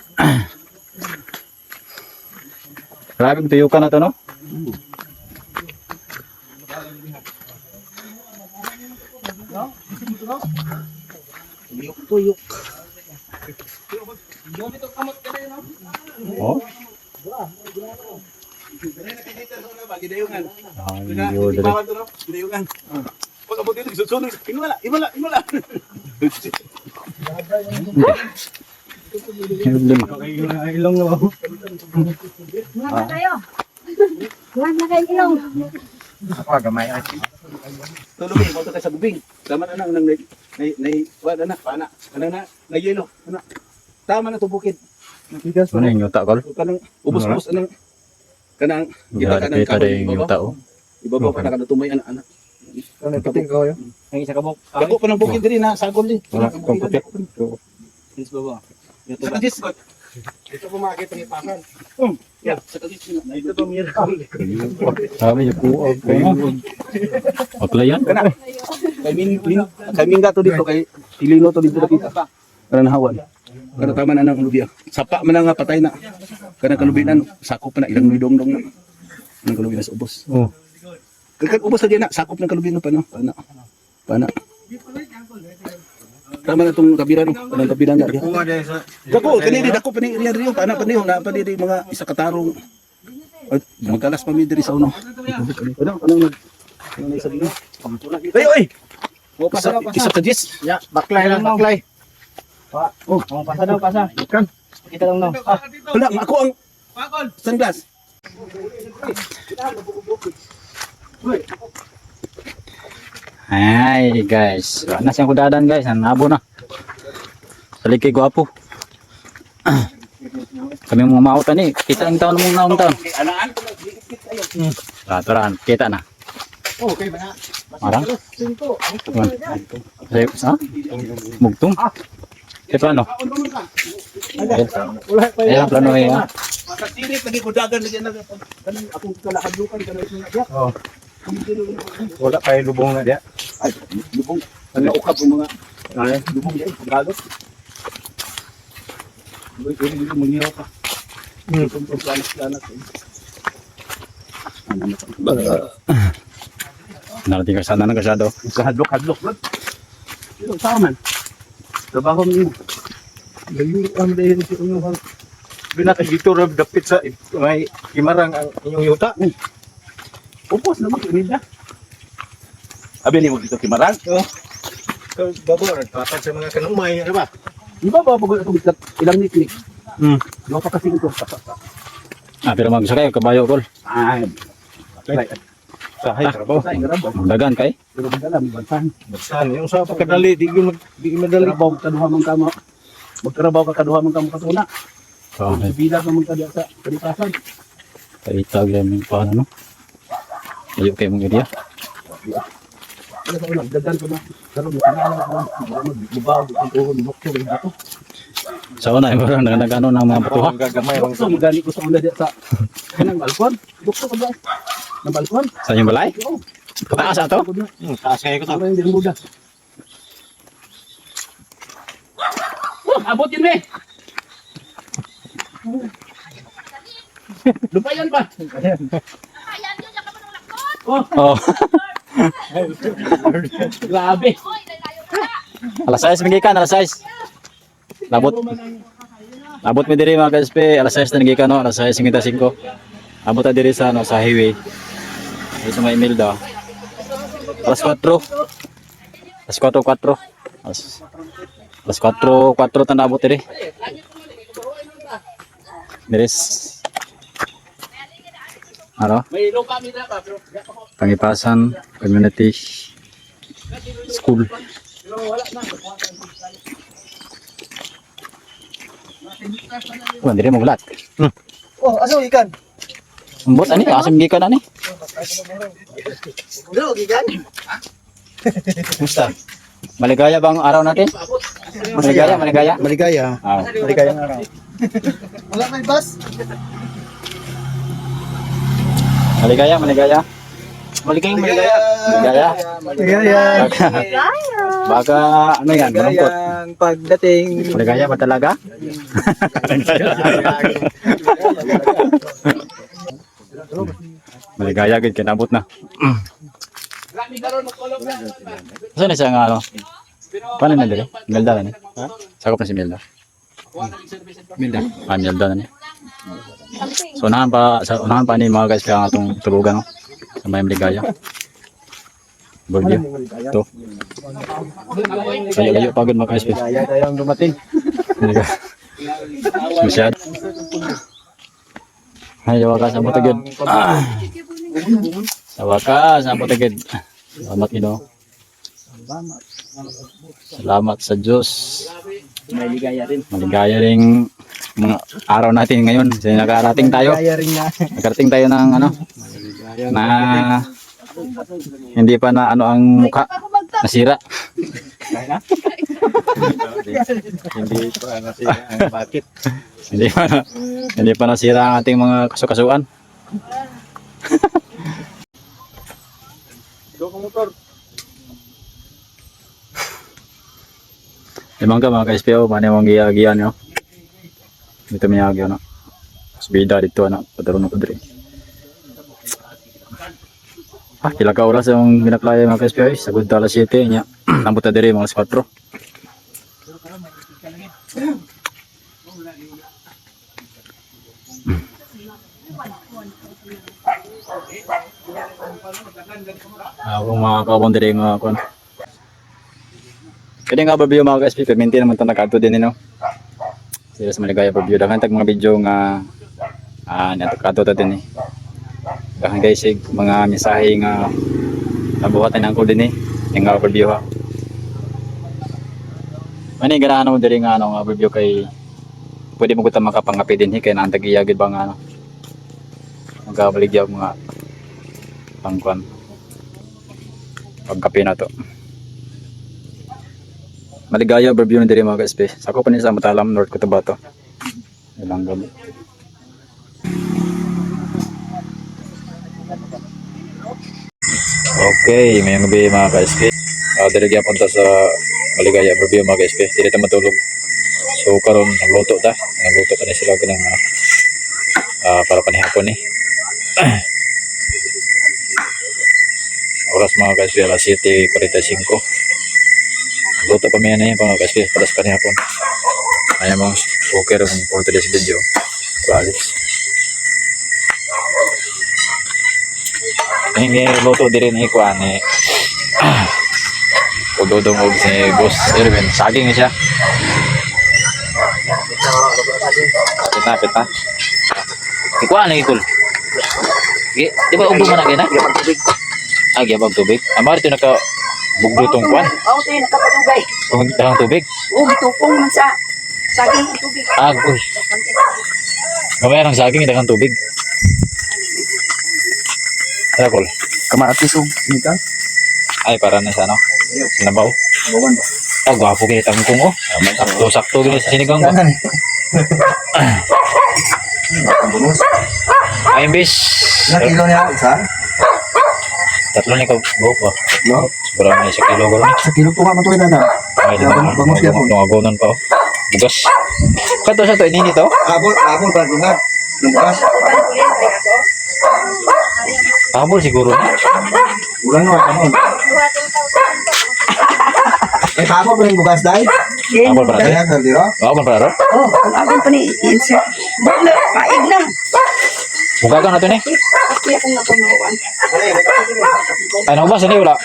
Grabe tuyo ka na to no? Tuyok. Oh. Ay, yun, dali. Pag abot dito, susunod. Inwala, inwala, inwala. May problema. Ilong na ba? Buhat na kayo. Buhat na kayo ilong. Ako, gamay. Tulog eh, moto kay sa gubing. Tama na nang nang nay nay wala na pana. Ano na, na yelo. Ano. Tama na to bukid. Bigas. Ano yung yuta kol? Kanang ubos-ubos anang kanang kita Grabe kanang kita kahoy rin yung ibabaw. yuta oh. Ibabaw pa na tumay ana ana. Ano puting kahoy? Ang isa ka buk. Dako pa ng bukid diri na sagol di. Wala kung puti. Yes, baba. Sa kagis. Dito pumagi pangipasan. Yeah, sa kagis na. Dito to mira. Sabi niya kuog kayo. Aklayan. Kay min, min kay mingga to dito kay Pilino to dito nakita. Kana nahawan. Kana tama na nang lubiya. Sapa man na nga patay na. Kana kalubinan sakop pa na ilang midongdong na. Nang kalubinan sa ubos. Oh. Kakan ubos lagi na sakop ng kalubinan pa no. Pana. Pana. Tama na tong kabira no. Kanang kabira na. Kuha dahil sa Dako kani di dako pa ni area Rio pana pa ni na pa ni di mga isa katarong. Ay, magkalas pa mi diri sa uno. Ano ano nag ano na isa dino? Ay oy. Isa ka Jess. Ya, Baklay lang, baklay. Oh, pasa daw, pasa. Kan. Kita lang no. Ah, Wala, ako ang sunglass. Ay guys, wala na siyang kudadan guys, nabo na. Salig kay gwapo. Kami mga mautan eh, kita ang taon mong naong taon. Ah, turan, kita na. Okay ba na? Marang? Sa? Mugtong? Eh, plano? Ayan, plano eh. Ah. Kasirit lagi ko dagan lagi na kanang akong kalahadlukan kanang ito Oh. Wala kay lubong na dia. Ay, lubong. Ang naukab ang mga Ay. lubong diay, pagalot. Uy, uy, uy, mangyaw ka. Itong planas-planas. Ano na Narating ka sana ng kasado. Kahadlok, hadlok, bro. Pero tao man. Trabaho mo. Layuan dahil sa inyong Binaka dito ra dapit sa may imarang ang inyong yuta. Upos naman, kinida. Abi ni mo dito kimarang. Oh. So, babo nagpatag sa mga kanumay, ano ba? Di ba ba pag ilang niknik? Hmm. Di ba pa kasi ito? Ah, pero magsakay, kabayo kol. Ay, Sahay trabaho. ay, garabo. Magdagan kay. Pero magdala, may bansan. Saan yung sa pagkadali di gyud di madali. Trabaho ka kaduha man kamo. Magtrabaho ka kaduha man kamo katuna. Oh, Subida ka man kadya sa kalipasan. kaitag yan yung paano no. Layo kayo mong area. Ano sa ulang, dagdan ko na. Karon mo kanala ko. Magbubaw, ang tuhod, bukso, bato. Sa una, yung parang nagano ng mga batuha. Ang gagamay ang Bukso, magani ko sa una diya sa kanang balkon. Bukso ka ba? Ng balkon? Sa inyong balay? Oo. Pataas ato? Taas kayo ko to. Ano yung dirmuda? Oh, abot yun, me! Lupayan pa! Ayan yun, yaka pa ng lakot. Oh. Grabe! Oy, lalayo ka na. Alas 6 magikan, alas 6. Labot. Abot mi diri mga ka-SP, alas 6 na nagikan no, alas 6:55. Abot ta diri sa ano sa highway. Diri sa may Imelda. Alas 4. Alas 4:04. Alas 4:04 ta naabot diri. Diri. Ano? May lupa mi na pa, pero Pangipasan Community School. Wala, diri mo gulat. Oh, aso ikan? Ambot ani, asim gikan ani. Dro gikan. Kumusta? Maligaya ba ang araw natin? Maligaya, maligaya. Maligaya. Ah, Maligayang araw. Wala may bus? maligaya, maligaya. maligayang maligaya. Maligaya. Maligaya. Baka, baka ano yan, malungkot. Maligayang pagdating. Maligaya ba talaga? Maligaya gid kinabot na. Saan na siya nga ano? Paano na dili? Melda na ni? Sakop na si Melda. Melda. Ah, Melda na ni. So unahan pa sa unahan pa ni mga guys kaya nga atong tulugan no. Sa may Maligaya. Bordio. Ito. Layo-layo pa gud mga guys. Maligaya tayong dumating. Maligaya. Masyad. Ay, sa wakas, abot agad. Ah. Sa wakas, abot agad. Salamat, Ginoo. Salamat sa Diyos. Maligaya rin. Maligaya ring mga araw natin ngayon. So, nakarating tayo. Nakarating tayo ng ano na hindi pa na ano ang mukha nasira. Hindi pa nasira ang bakit. Hindi pa nasira ang ating mga kasukasuan. Limang ka mga ka-SPO, paano yung giyagiyan nyo? Dito may agyo no. Mas bida dito ano, padaro na padre. Ah, pila ka oras yung ginaklaya mga ka-SPO, eh. Sagod ta alas 7 nya. Nambot na diri mga alas 4. Ah, kung mga kaubang diri nga kuan. Kani nga overview mga ka-SP, perminti naman ito nag-adto din no. Sila sa Maligaya overview. Daghan tag mga video nga natukado ta din eh. Daghan guys sig mga mensahe nga nabuhatan ang ko din eh. Yung nga overview ha. Mani ganahan mo diri nga ano nga overview kay pwede mo gud ta makapangapi din eh kay naang tagiya gid ba nga ano. Magabaligya og mga pangkuan. Pagkape na to. Maligaya overview ni diri mga ka-SP. Sako pa ni sa Matalam, North Cotabato. Ilang gabi. Okay, may gabi mga ka-SP. Diri gyapon ta sa Maligaya overview mga ka-SP. Diri ta matulog. So karon nagluto ta. Nagluto pa ni sila kanang para panihapon ni. Oras mga ka-SP alas 7:45. Luto pa may ano yan, mga ka-SP, para sa kanihapon. Ayan mga okay rin for today's video. Alex. Hindi luto din rin ikuan eh. Udodong og si Boss Erwin. Saging ni siya. Pita, pita. Ikuan lagi kul. Di ba ugbo man na gina? Ah, giyabag tubig. Amar ito naka bugdo tong kuan. Oo, tayo nakapadugay. Kung dagang tubig. Oo, gitupong man sa saging ang tubig. Ah, uy. Gamay ang saging dagang tubig. Tara kol. Kamatis og sinigang. Ay, para na sa ano? Sinabaw. Ah, gwapo kini tangkong oh. Sakto sakto gini sa sinigang ba. Ay, imbis. Ilang kilo niya isa? Tatlo ni ka buhok ba? No. Sobra na isa kilo gano'n. Sa kilo po ka matuloy na. Ay, di ba? Bangus yan po. Tungagonan pa oh. Bugas. Kato sa to, inini to? Habol, habol para dungag. Lungkas. Habol siguro na. Ulang no kanon. Eh, habol pa rin bugas dai. Habol para Kaya ka diro. Habol para ro. Oh, ang akin pa ni insert. Wala, paig na. Bugagan na to ni. Ako akong napanuan. Ay, naubas ni wala.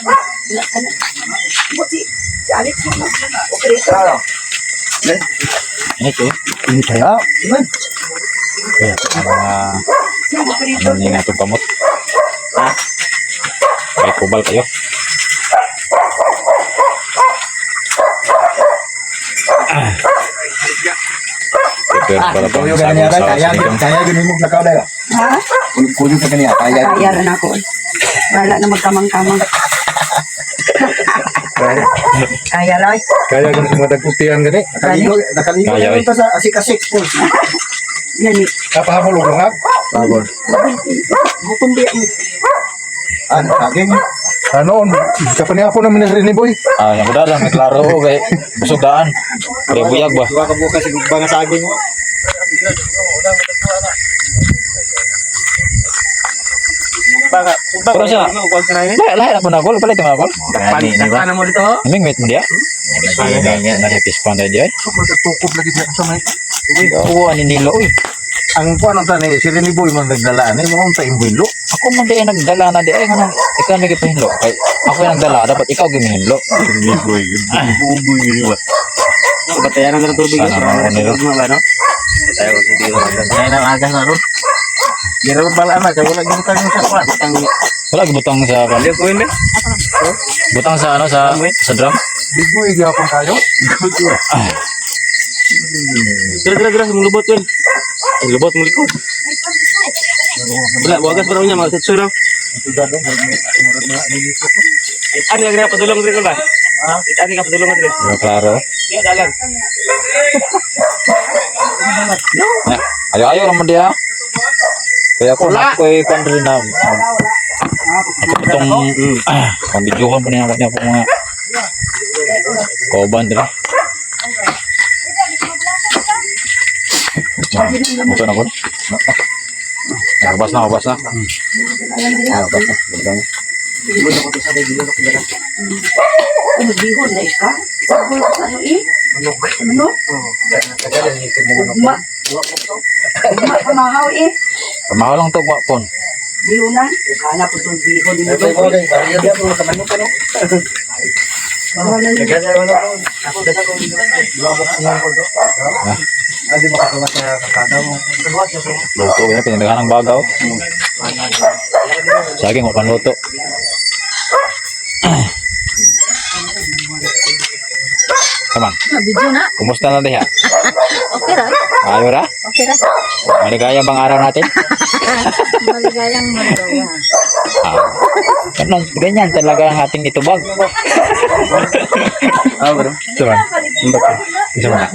Buti, si Alex mo. Operator. Ini to. Ini kaya. Iman. Kaya, mga Siya ang operator. ano ni nga itong kamot. Ha? May kubal kayo. Ah. Prepare para pang Kuyo saging kaniya sa dai, kaya sinigang. kaya gini mo lakaw dai. Ha? Kuyo sa kaniya, kaya. Kaya rin ako. Wala na magkamang-kamang. Kaya, Roy. Kaya ganun sa mga dagputian gani. Nakaligo, nakaligo Kaya, na oy. ta sa asik-asik po. Yan eh. Napahamol og lungag. Habol. Gutom biya mo. Ano, saging? Ano, sa panihapon naman ni Boy. Ah, yung kuda lang, may klaro ko kay busog daan. Kay buyag ba? Duha ka bukas sa nga saging mo. Pero siya, lahi, lahi na po na gol, palit yung mga gol. Ano mo dito? Aming wait mo diya? Naripis pa na diya. Tukob lagi siya sa may. Oo, ani nilo uy. Ang kuan ang tani si Rene Boy man nagdala ani mo unta imbulo. Ako man di ay nagdala na di ay nga ikaw may gipahinlo. Kay ako yung nagdala, dapat ikaw gimihinlo. Rene Boy, buboy ni ba. Batayan na tubig. Sana mga nilo. Batayan ang agas na ron. Gero pala na kay wala gyud tayong sa kwan. Wala gibutang sa Liyo ko ini. butang sa ano sa drum. Big Boy gyapon kayo. Dira dira dira sa mong lubot wen. Ay lubot mong likod. Wala, wagas pa raw niya mga sitso raw. Ani ka padulong diri ba? Ha? Ani ka padulong diri. Di ba klaro? Di dalan. Ya, ayo-ayo naman dia. Kaya ako na ako eh kwan rin na. Ako itong pambidyohan pa niya ako niya po mga kauban dira. Ito na ko. Nakabas na, nakabas na. Nakabas na. Ganda na. Bihon na ika. Sabol sa ano eh? Ano? Ugma. Ugma pamahaw eh. Pamahaw lang to, gwapon. Bihonan. Hanap po itong bihon. Luto yun, pinagdahan ng bagaw. Sa akin, wapan luto. Come on. Video na. Kumusta na diha? Okay ra. Ayaw ra? Okay ra. Maligaya bang araw natin? Maligayang maligaya. Ah. Ganun, ganyan talaga ang ating itubag. Ah, bro. Ito ba? Isa ba?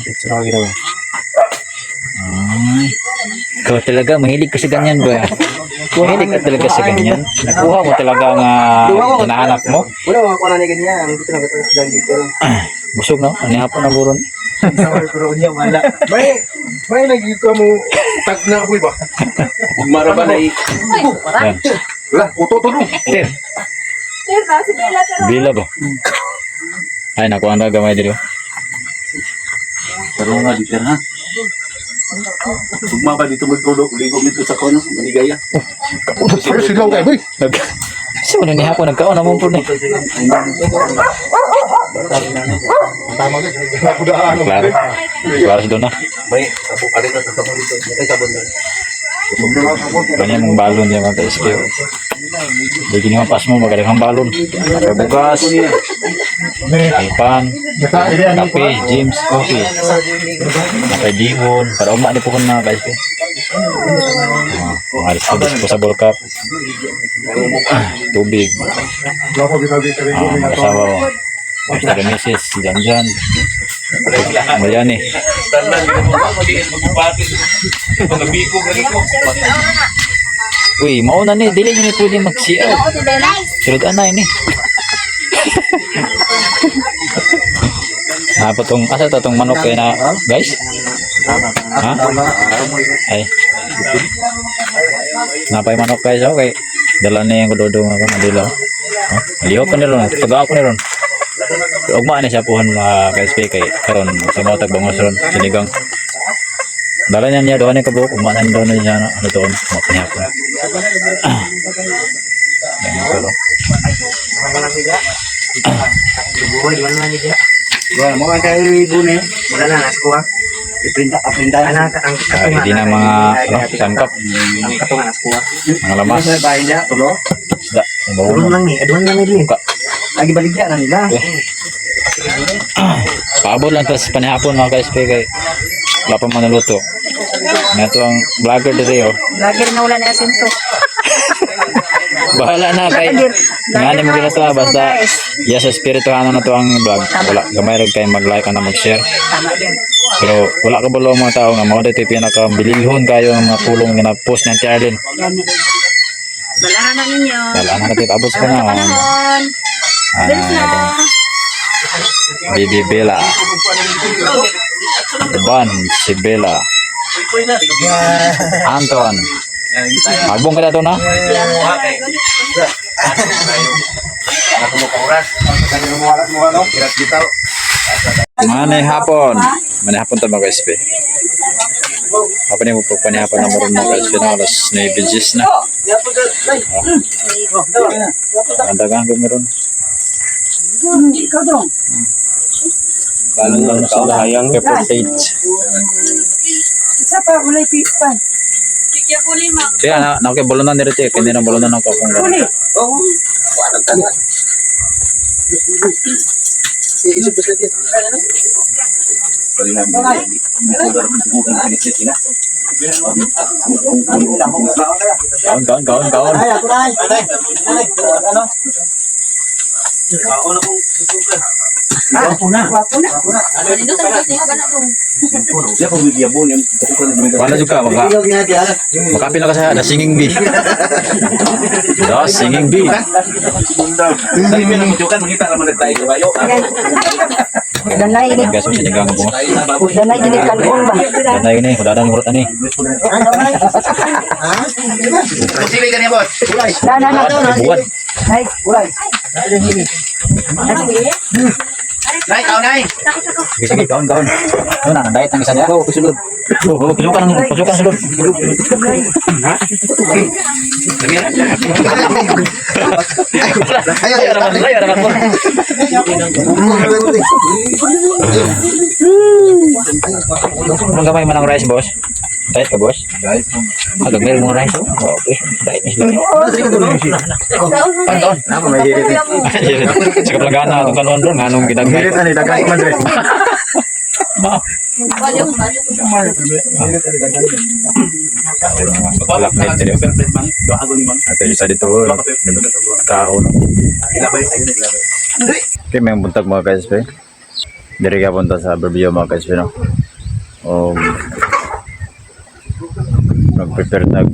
Picture ako ginawa. Ay. Ikaw talaga, mahilig ka sa ganyan ba? Mahilig ka talaga sa ganyan. Nakuha mo talaga ang hinahanap mo. Wala mga kuha na ganyan. Dito na ito sa dito. Busog no? Ano hapon na buron? Pero unya wala. May lagi ka mo tag na ako ba? Ugma ra ba na Yan. Wala, uto to no. Ter, Sir, na si Bella pero bila ba? Ay, nakuha na gamay dito. Pero nga dito ha. Ugma ba dito magtulog ligo dito sa kono, maligaya. Pero sigaw kayo, boy. Nag... Sa wala ni hapon, nagkaon na mo po ni. Nakudaan. Klaro. Klaro si Donna. May sabon ka rin sa sabon dito. May sabon doon. Ganyan mong balon niya mga ka-SK. Hindi giniwa pas mo, magaling ang balon. May bugas, may pan, kape, James, coffee. May dihon, para uma ni po ko na ka-SK. Mga disposable cup, tubig, Wala ko ginabi ka rin. mga asawa ko. Mr. and Mrs. Jan Jan. Malyani. Uy, mauna ni, dili ni pwede mag-CR. Sunod anay ni. Napa tong asa to tong manok kay na guys? Ha? Ay. Napay manok guys, okay. Dala na yung kudodo nga ko nadila. Ha? Lihok ko ni ron, taga ako ni ron. Ugma ni siya puhon mga ka-SP kay karon sa mga tagbangos ron sinigang. Dala niya niya doon ni kabuok, ugma na niya doon niya ano doon, mapanyapon. Yan ang tulo. Wala mo kay libo ni. Wala na nas ko ha. Iprinta, aprinta na ang Ah, hindi na mga ano, sangkap, ang katungan nas ko ha. mga lamas, Sa bahay niya, tulo. isda, ang bawo Tulong lang ni, aduan lang ni. Buka. Lagi baligya na nila. Paabot lang tas panihapon mga ka-SP kay wala pa man naluto. Nga to ang vlogger diri oh. Vlogger na wala na asenso. Bahala na kay nga ni mo gina to ah, basta yes espirituhano na to ang vlog. Wala gamay ra kay mag-like ana mag-share. Tama din. Pero wala ka balo ang mga tao nga mao dito pinaka bililhon kayo ang mga pulong nga na-post ni Auntie Arlene. Gani. Balaran na ninyo. Wala na natin abot sa Sa panahon. panahon. Bilis na. Bibi Bella. Ban si Bella. Anton. Albong ka na to na? Manay hapon. Manay hapon ta mga SP. Hapon yung pagpanihapon na meron mga SP na alas 9:10 na. Ang dagang ko meron. Ikaw dong. Balon sa pepper sage. Isa pa, walay pipan. Kaya na, na okay, bulunan nito eh. Kaya na bulunan ako kung gano'n. Kaon, kaon, kaon, kaon. Wala juga maka. Makapil na ka sa The Singing Bee. The Singing Bee. Danay ini. Guys, sinigang ko. Danay gini kalkon ba. Danay ni, kudadan murot ani. Na na na. Buwan. Ay, Sige, sige, kaon, kaon. Ano na, diet ang isa niya. Oo, kusulod. Oo, pasukan ang pasukan sulod. Ay, araman, ay, araman. Anong gamay man ang rice, boss? Diet ka, boss? Diet. Ah, gamay mo rice, oh. Okay. Diet ni sila. Kaon, kaon. Sa kaplagana, itong kanon doon, anong ginagmay. Hirit ani dagan man dre. Wala na dito. Ate isa dito. Tao no. Okay, may buntag mga guys, pe. Diri ka punta sa Barbio mga guys, pe, no. Nag-prepare nag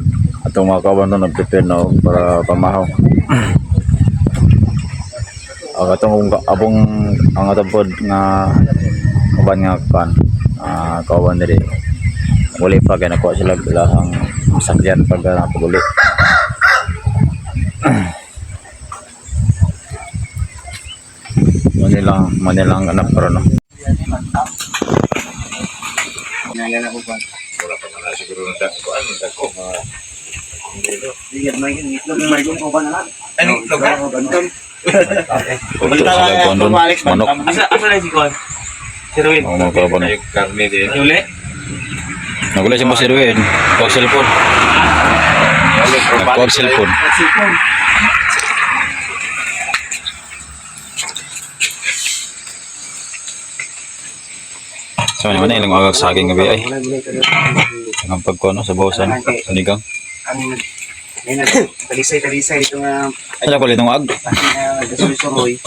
atong mga kawan no, nag-prepare na para pamahaw. Ang atong abong ang atong pod nga uban nga kan kawan diri uli pa kay nakuha sila ilahang sakyan pag pag-uli. Manila, Manila ang anak pero no. Ito sa lagwan doon, manok. Asa na si Kon? Si Ruin. Oo, mga kawan. Uli? Nagulay siya mo si Ruin. Huwag cellphone. Nagkuwag cellphone. So, ano man ilang agag saging gabi ay. Ang pagkuano sa bawasan, sa nigang. Talisay-talisay ito nga Ano ko litong ag? nagsusuroy.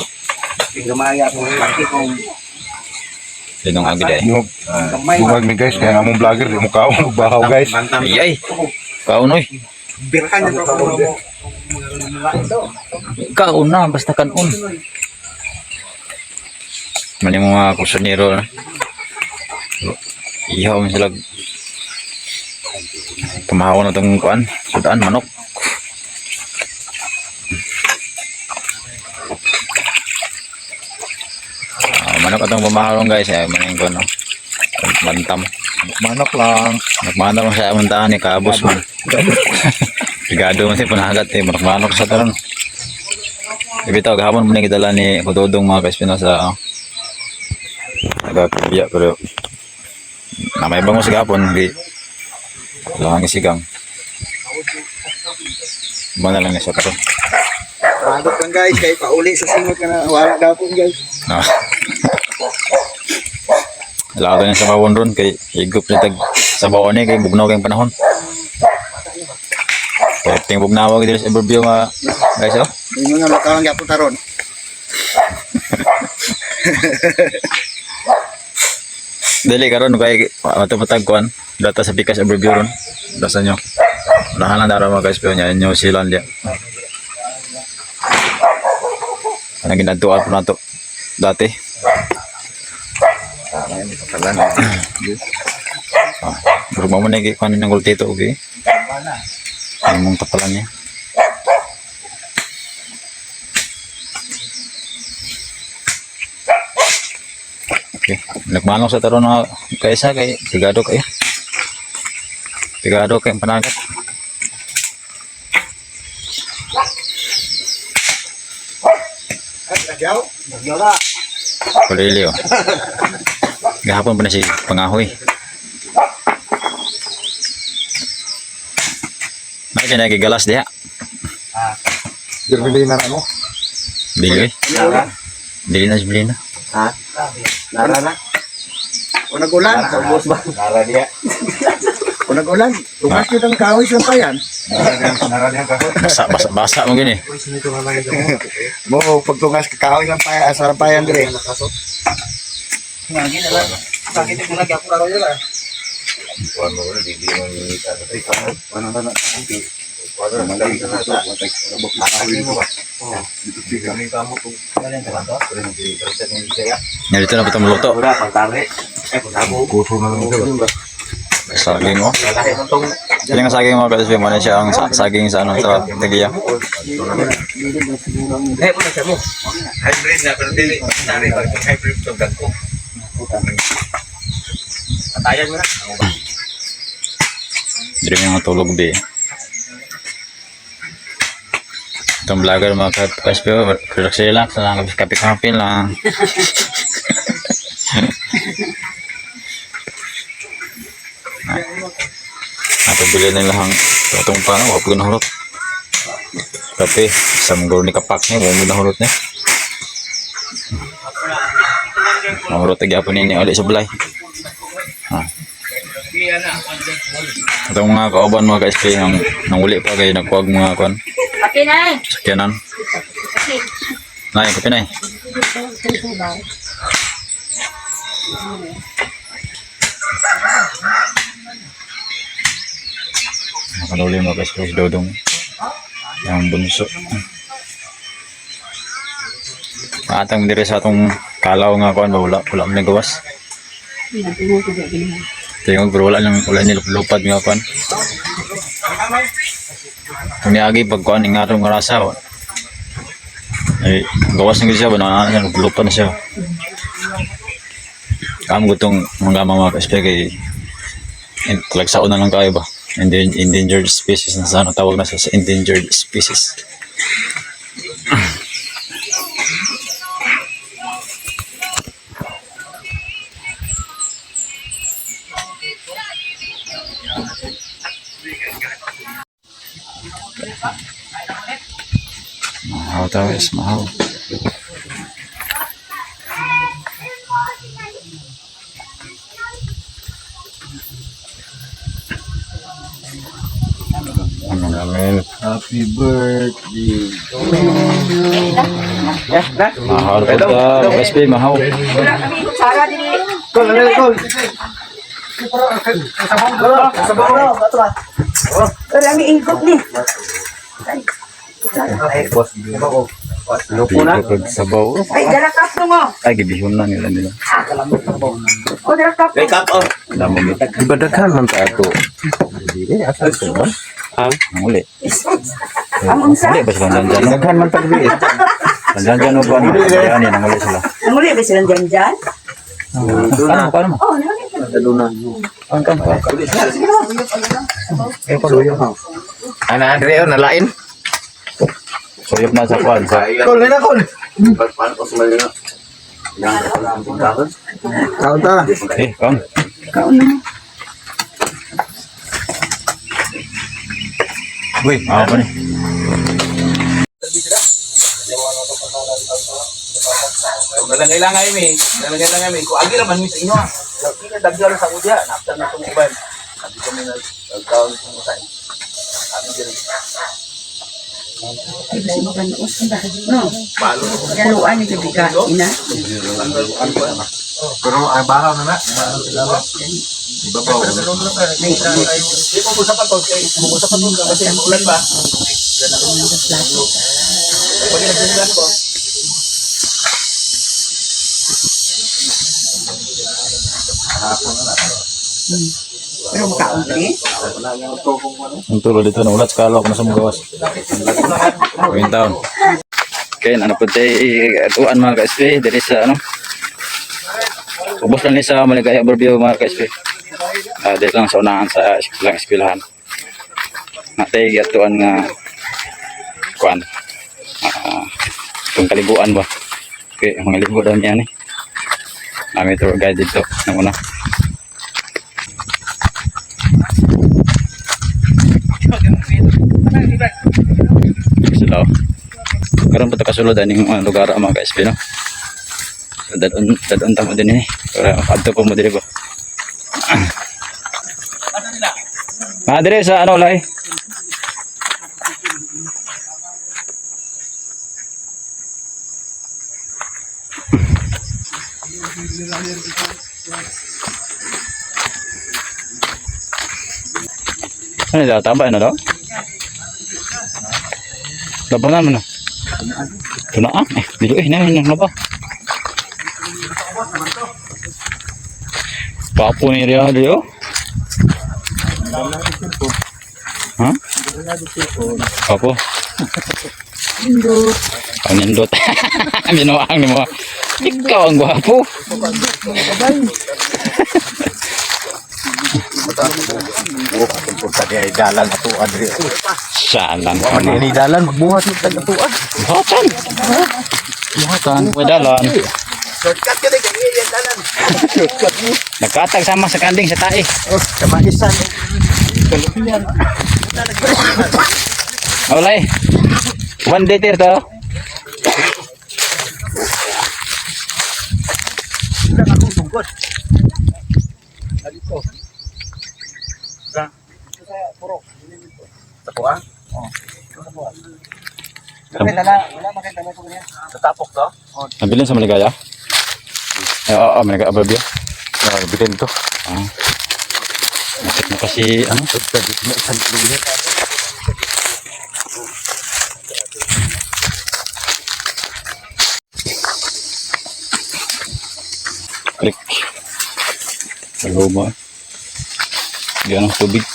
Gamaya po pati kong Litong ag day. Bungag ni guys, kaya among vlogger di mo kaon og bahaw guys. Ay ay. Kaon oy. birhan na ko. Kaon na basta kanon. Mali mga kusinero na. Ihaw man sila. Pamahaw na itong kuan. Sudaan, manok. Ah, manok atong pamahaw guys. Ay, manok kuan. No? Bantam. Manok lang. Manok lang sa among ni kabos man. Bigado man siya panahagat eh. Manok-manok sa taron. Ibitaw, gahapon mo na gidala ni Kudodong mga ka-espino sa nagkakubiya pero na may bango sa gahapon di wala kang isigang. Ba na lang niya sa karon. Pagod kang guys, kay pauli sa singot ka na wala daw po guys. No. Wala ka niya sa bawon ron kay higop na tag sa bawon ni kay bugnaw kay panahon. Kaya ting bugnaw diri sa Everview nga guys oh. Ingon nga makaon gyapon taron. Dili karon kay ato patag kuan data sa Pikas overview ron. Dasa nyo. Unahan lang dara mga guys pero nya New Zealand ya. Anong ginadtuan po nato dati. Ah, pero mo na kuan ng gultito okay. Ang mong tapalan niya. Okay. Nagmanong sa taron na kaysa kay sigado kayo. Sigado kay panagat. Kulili oh. Gahapon pa na si Pangahoy. May siya nagigalas diha. Dirbi na mo. Dili. Dili na si Belina. Nara na. Kung nag-ulan. Kung nag-ulan, tumas yun ang kahoy sa payan. Basa, basa, basa mo gini. Mo, pagtungas kahoy lang payan, sa payan dire. Nga dito na patang luto. Saging oh. Yan ang saging mga ka-SP. Muna siya ang saging sa ano sa tagiya. Hybrid na pero dili tari pag hybrid to dagko. Patayan mo na. Hindi mo mga tulog be. Itong vlogger mga ka-SP. Relax relax lang. Kape-kape lang. Napabili na lang itong paano. Wala po nahulot. Kape. Sa mga ni kapak niya. Wala mo nahulot niya. Nahulot na gyapon ni ulit sa balay. Ha. Itong mga kauban mga ka-SP ang nanguli pa kayo nagkuwag mga kuan. Kape na. Sakyanan. Nay, kape nay. Nakanuli mga ka-SP si Dodong. Ang bunso. Atang dire sa atong kalaw nga kuan ba wala wala man gawas. Tingog pero wala lang wala nilupad nga kuan. Kung niagi pag kuan ingarong nga rasa wa. Ay gawas na gyud siya ba na lupad na siya. Kam gutong mga mga ka-SP kay lagsaon na lang kayo ba. Endangered species na sana tawag na siya sa endangered species. Mahaw tayo, is mahaw. Ano namin? Happy birthday. Mahaw na po ta, SP, mahaw. Sara dili. Kol, ano kol? Pero ang iikot ni. Loko na. Sabaw. Ay, dala kap mo. Ay, gibihon na nila nila. O, dala kap. Wake up oh. Damo gid. Di ba daghan man ta ato? Ang uli. Ang unsa? Uli ba sila dyan dyan? Daghan man ta gabi. Dyan dyan o ba? Ayan, yan ang uli sila. Ang uli ba silang dyan dyan? Ano mo, ano mo? Oh, nanguli. Kan, kan, kan. Ana Andre, oh, nalain. Suyop na sa kwan. Sa Kol, na kol. Paano ko sumali na? Kaon ta. Eh, kan. Kaon na. Uy, ako pa ni. Nalangay-langay mi, nalangay-langay mi. Kung agi raman mi sa inyo ah. Lagi na dagyo sa udya, naptan na itong uban. Sabi ko mi nagkaon sa usay. Ano diri? No. Galuan ni Biga, ina. Pero ang bahaw na na. Di ko sa patol kay mo sa patol kasi maulan ba? Pag nagsimulan ko. Pero makaon ni. Ang tulo dito na ulat sa kalok na sa mga gawas. Gawin taon. Okay, ano po tayo atuan mga ka-SP diri sa ano. Ubos lang ni sa Maligaya Overview mga ka-SP. Ah, diri lang sa unahan sa lang eskwelahan. Natay atuan nga kuan. Ah, itong kaliguan ba. Okay, ang mga ligo daw niya ni. Namin tour guide dito nang una. Sila. Oh. Karon pa ta kasulod aning mga lugar ang mga ka-SP no. So dadon dadon ta mo din eh. Para adto po mo diri ba. Ah, dire sa ano lay. Ano daw? Taba ano daw? Labanan mo na. Tunaan? Eh, dili eh, nahin ang laba. Papo ni Ria, dili oh. Ha? Papo. Panindot. Binuang ni mo. Ikaw ang gwapo. Punta di ay dalan atuan diri. Salang ka na. Ni dalan magbuhat mo tag atuan. Buhatan. Buhatan. May dalan. Shortcut ka din kay yan dalan. Nagkatag sama sa kanding sa tae. Oh, kamaisan. Olay. 1 liter to. Tapo ah. Tatapok to? Nabilin sa Maligaya? Eh, oo, oo, Maligaya Ababia. Nabilin to. Ah. Masik mo kasi, ano? Click. Hello ba? Yan ang tubig.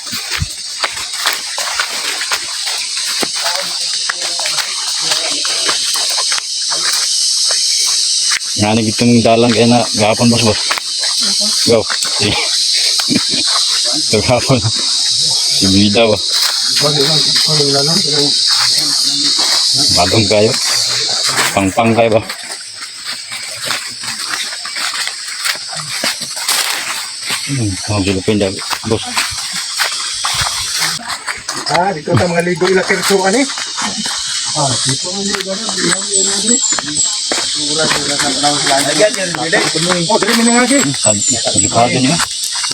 Nga na gitong dalang kaya na gahapon, boss, boss. Go. Sige. Gahapon. Si Bida ba? Bagong kayo. Pangpang kayo ba? Ang Philippine daw. Boss. Ah, dito ta mga ligo ila kerso ani. Ayan yan dili. Oh, dili mi nga gi. Delikado niya.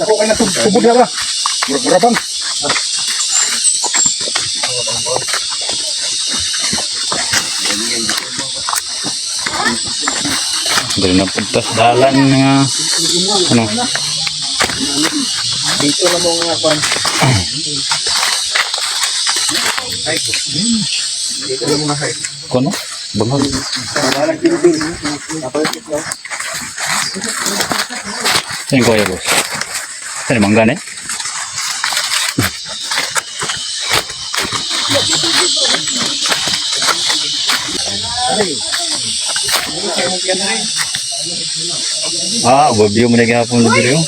Dako kay na tubod na ba. Murag-murabang. Dali na punta sa dalan nga. Ano? Dito na mo nga kwan. Kuno? Bangag. Saan yung kuya, boss? Saan yung mangga, eh? Ah, overview mo na gihapon na diri oh.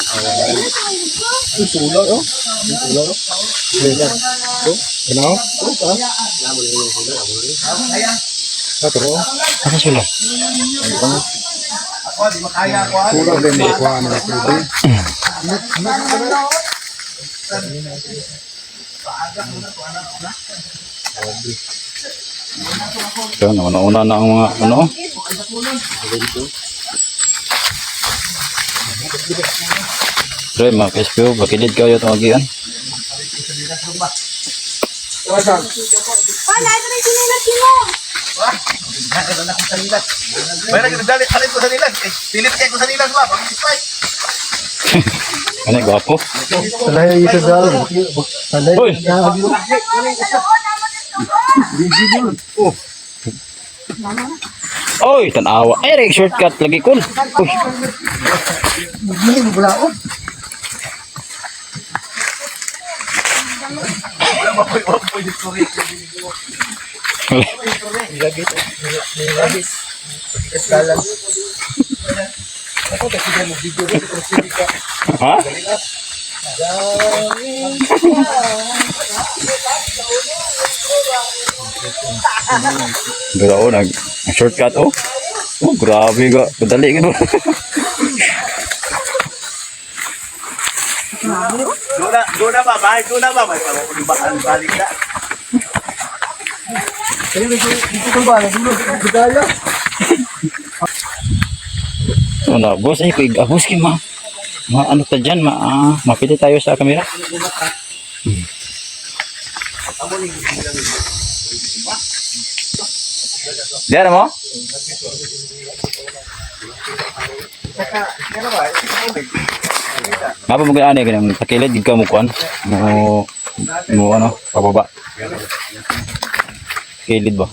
Genau. Ah, pero Asa sila? kulang din mo kuha na pwede. Ito, nauna-una na ang mga ano. Pre, mga KSPO, bakilid kayo itong agian. Wala, ito na yung sinilas mo. Mayroon ka nagdali kalit ko sa nilas. Eh, pilit kayo ko sa nilas ba? Pag-spike. Ano, gwapo? Salay sa dalan. Salay. Hoy! Oy, tanawa. Ay, Rick, shortcut lagi kun. Uy. Ha? Pero oh, nag shortcut oh. Oh, grabe ka. Padali ka no. Doon na ba? Bahay doon na ba? May pag-ulibaan balik na. Ano, boss ay kuig abos kay ma. Ano ta dyan, mapili tayo sa kamera. Diyan mo? Mapa mo gani ganang takilid gid ka mo kuan. Mo mo ano, pababa. Kilid ba?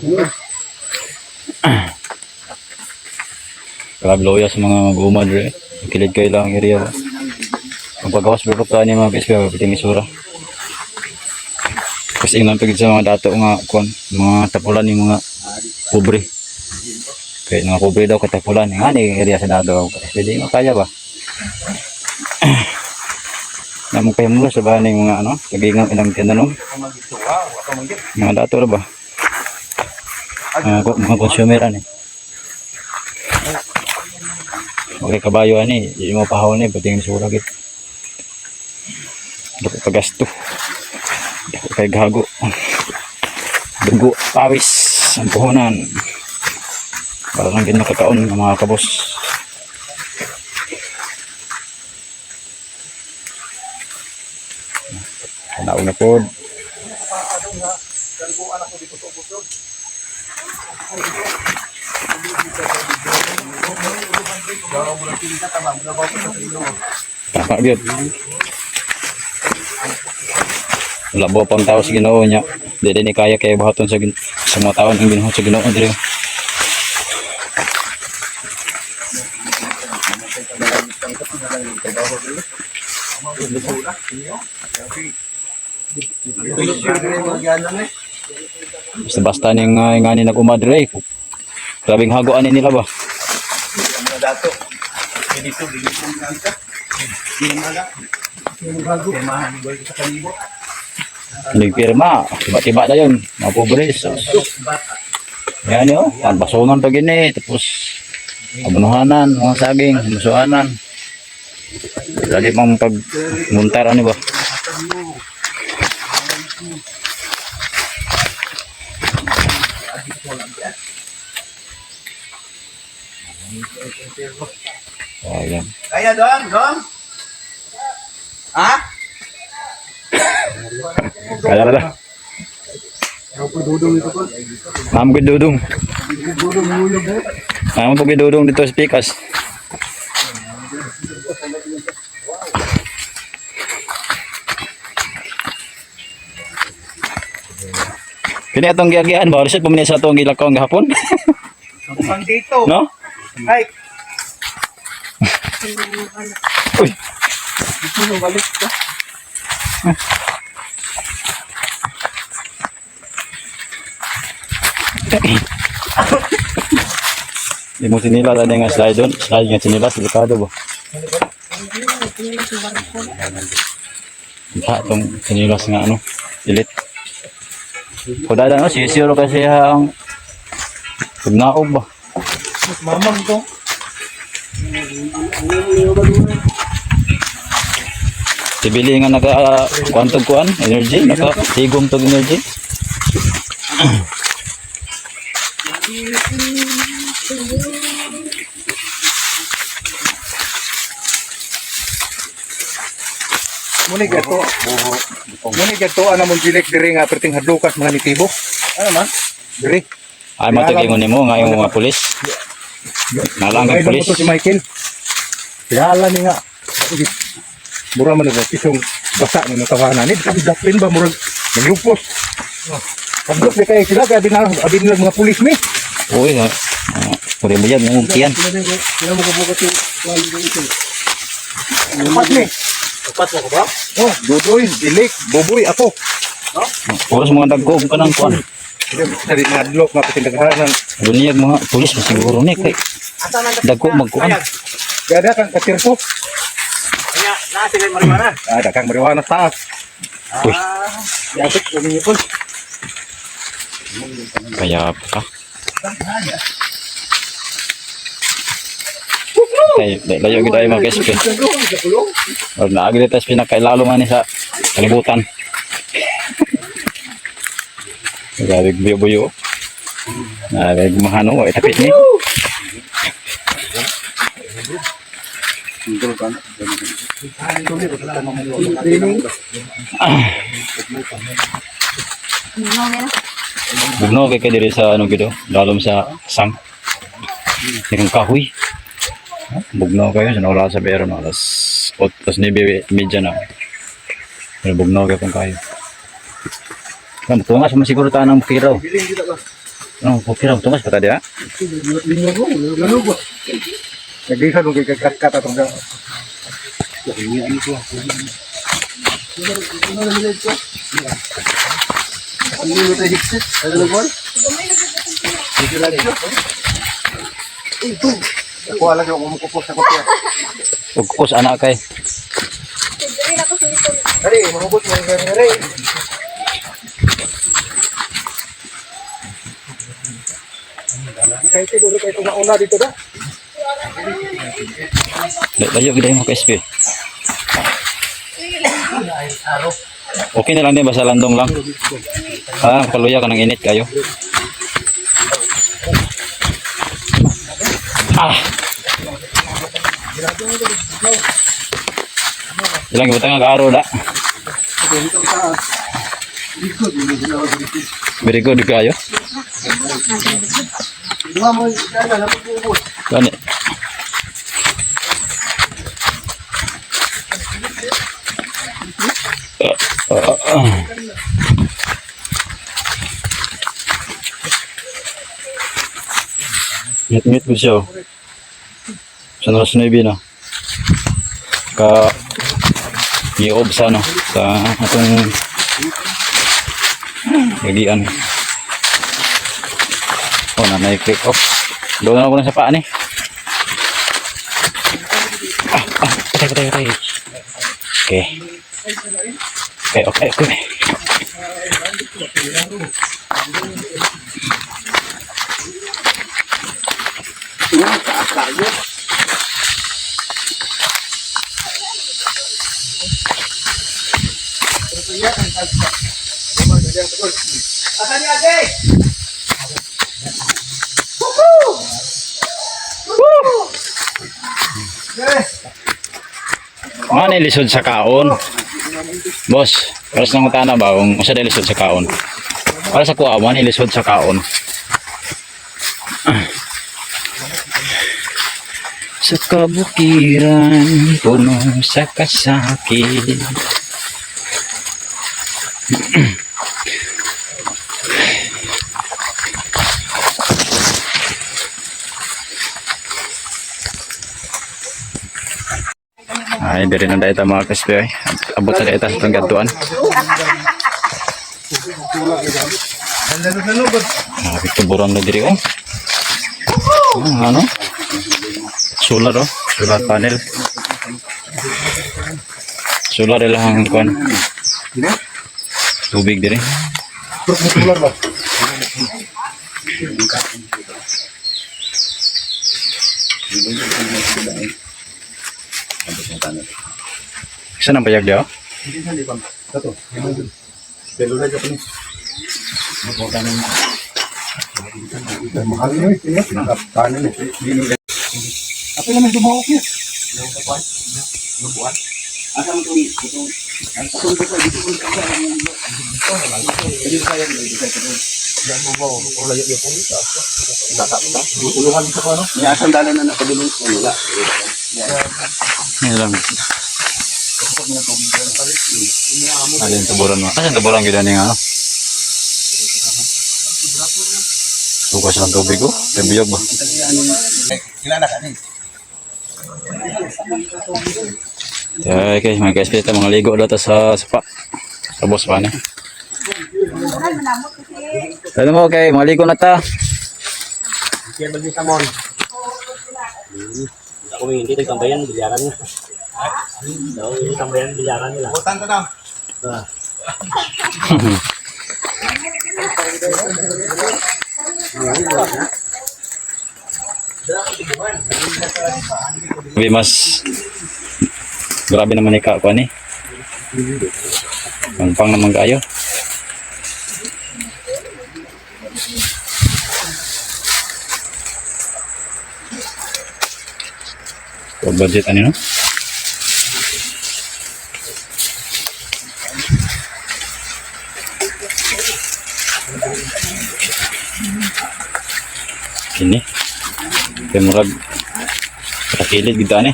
Grabe loya sa mga mag-uma dre. Kilid kayo lang ang area ba. Ang pagawas bro pa ni mga KSP piting isura. Kasi ingnan pagid sa mga dato nga kuan, mga tapulan ni mga pobre. Kay mga pobre daw katapulan nga ni area sa dato. KSP di makaya ba? Namong kayo mula sa bahay ng mga ano, kagingang ilang tinanong. Mga dato ra ba? Mga consumer ani. Okay kabayo ani, di mo pahaw ni pating sura gid. Dako pagasto. Dako kay gago. Dugo, pawis, ang puhunan. Para lang din makakaon ng mga kabos. Nauna na po. Tama gyud. Wala ba pang tao sa Ginoo niya. Dili ni kaya kay buhaton sa mga taon ang binuhat sa Ginoo diri. Basta basta ning nga ni nag-umadre. Grabing hago ani nila ba? Nagpirma, tiba-tiba na yun, mga pobre. So, yan yun, ang basonan pa gini, tapos abunuhanan, mga saging, musuhanan. Lagi pang pag muntar ano ba? Ayan. Kaya dong, dong. Ha? Kaya na daw. Ma'am ko dudong. Ma'am ko dudong dito sa Pikas. Kini atong giagian ba? Reset pa man sa atong gilakaw gahapon. Pang dito. No? Ay. Uy. Di mo sinila tadi nga slide doon. Slide nga sinilas, delikado ba? Ta tong sinilas nga ano, ilit. Kudada no, sisiro kasi ang tugnaog ba? Mamang to. Si Billy nga naka kuantog kuan energy, naka tigom tog energy. Muni gato. Muni gato ana mong gilik diri nga perting hadlukas mga nitibo. Ano man? Diri. Ay matag ingon nimo nga yung mga pulis. Nalang ang Ay, pulis. to si Michael. Kilala ni nga. Mura man nag isong basa ni natawanan ni. Kasi daplin ba murag naglupos. Hadlok ni kay sila kay abi nila mga pulis ni. Uy, ha. Puri mo yan, mong tiyan. Upat ni. Upat mo ko ba? Oh, Dudoy, Dilik, Buboy, ako. Oras mga dagko ka ng kuan. Sa di madlok nga perting daghanan. Duniyag mga pulis ba siguro ni kay dagko magkuan. Gada kang katirpo. Kaya na sila marijuana. Ah, daghang marijuana sa taas. Uy, Yatik, umingipon. kaya pa ka. Kay layo gid ay mga SP. Or naagi dito sa pinakailalo man ni sa kalibutan. Grabe buyo-buyo. Grabe mahano, ay tapit ni. Bugnaw kay kay diri sa ano gido, dalom sa sang. Dirong kahoy. Bugnaw kayo sa nawala sa bero no alas 8:30 na. Pero bugnaw kayo kung kayo. Kan tungas man siguro ta ng bukiraw. Ano, bukiraw tungas pa ta diha? Nagisa nung kay kat atong ka. Ako alam yung kumukupos sa kopya. Ug kus anak kay. Ari, mahubot mo yung ari. Kahit ito, kahit una-una dito da. Layo gid mo ka SP. Okay na lang din basta landong lang. Ah, kaluya ka ng init kayo. Ah. Ilang gibutang ang araw da. Very good kayo. Gani. Mute-mute ko siya. oh. Sa alas 9 na. Ka i-off sa ano sa atong gagian. Oh, na click off. Doon na ako na sa paa ni. Ah, ah, patay, patay, patay. Okay. Okay. Mga lisod sa kaon. Boss, para sa nangutana ba kung usa dahil lisod sa kaon? Para sa kuha, man lisod sa kaon. Sa kabukiran, puno sa kasakit. Ay, diri na dahil mga kaspi ay. Abot sa dahil sa itong gantuan. Tuburan na diri oh. Ah, ano? Solar oh, solar panel. Solar ilang kuan. Tubig diri. Isa nang bayag diyo? Mahal na eh. Paano eh. Apa naman dumawak niya? May sandalan na nakadulong sa wala. Yan lang. Alin tuburan mo? Asan tuburan gyud ani nga ano? Bukas lang tubig ko. Tubig ba? Kilala ka ni. Okay, okay, mga guys, pita mga ligo data sa spa. Sa boss pa ni. Ano mo, okay, mga ligo na ta. Butan ta na. Grabe mas grabe naman ikaw ko ani. Pangpang naman kayo. So, budget ano no? Kay murag takilid gid ani.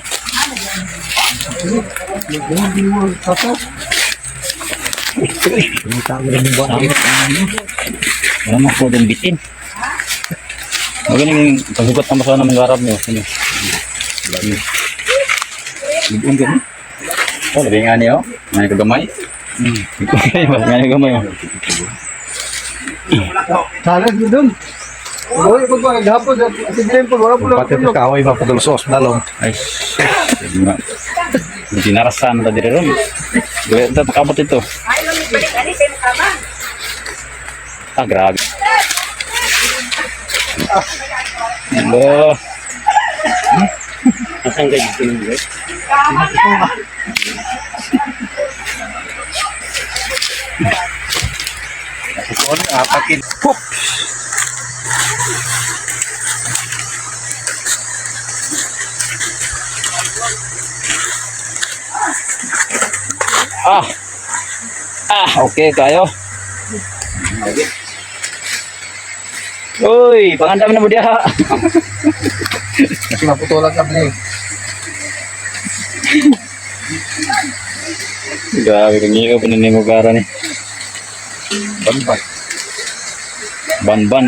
Wala mo ko din bitin. Magaling paghugot ang masana ng garab mo. Ano? Lagi. Ligon ka mo. Oh, labi nga niyo. Ngay kagamay. Ngay kagamay oh. Salag yun dun. Uy, pag pa naghapon, sa po, wala po Pati sa kahoy mapudulsos dalong. Ay, shit. Sabi nga. Hindi narasan ta diri ron. Gawin ta makabot ito. Ay, balik ani kay mukha. Ah, grabe. Hello. Asan kayo dito yung guys? Apakin. Ah! Ah, okay kayo. Uy, pangandam na mo diha. Kasi maputulan ka bli. Grabe kang iyo pa mo gara ni. Banban. Banban.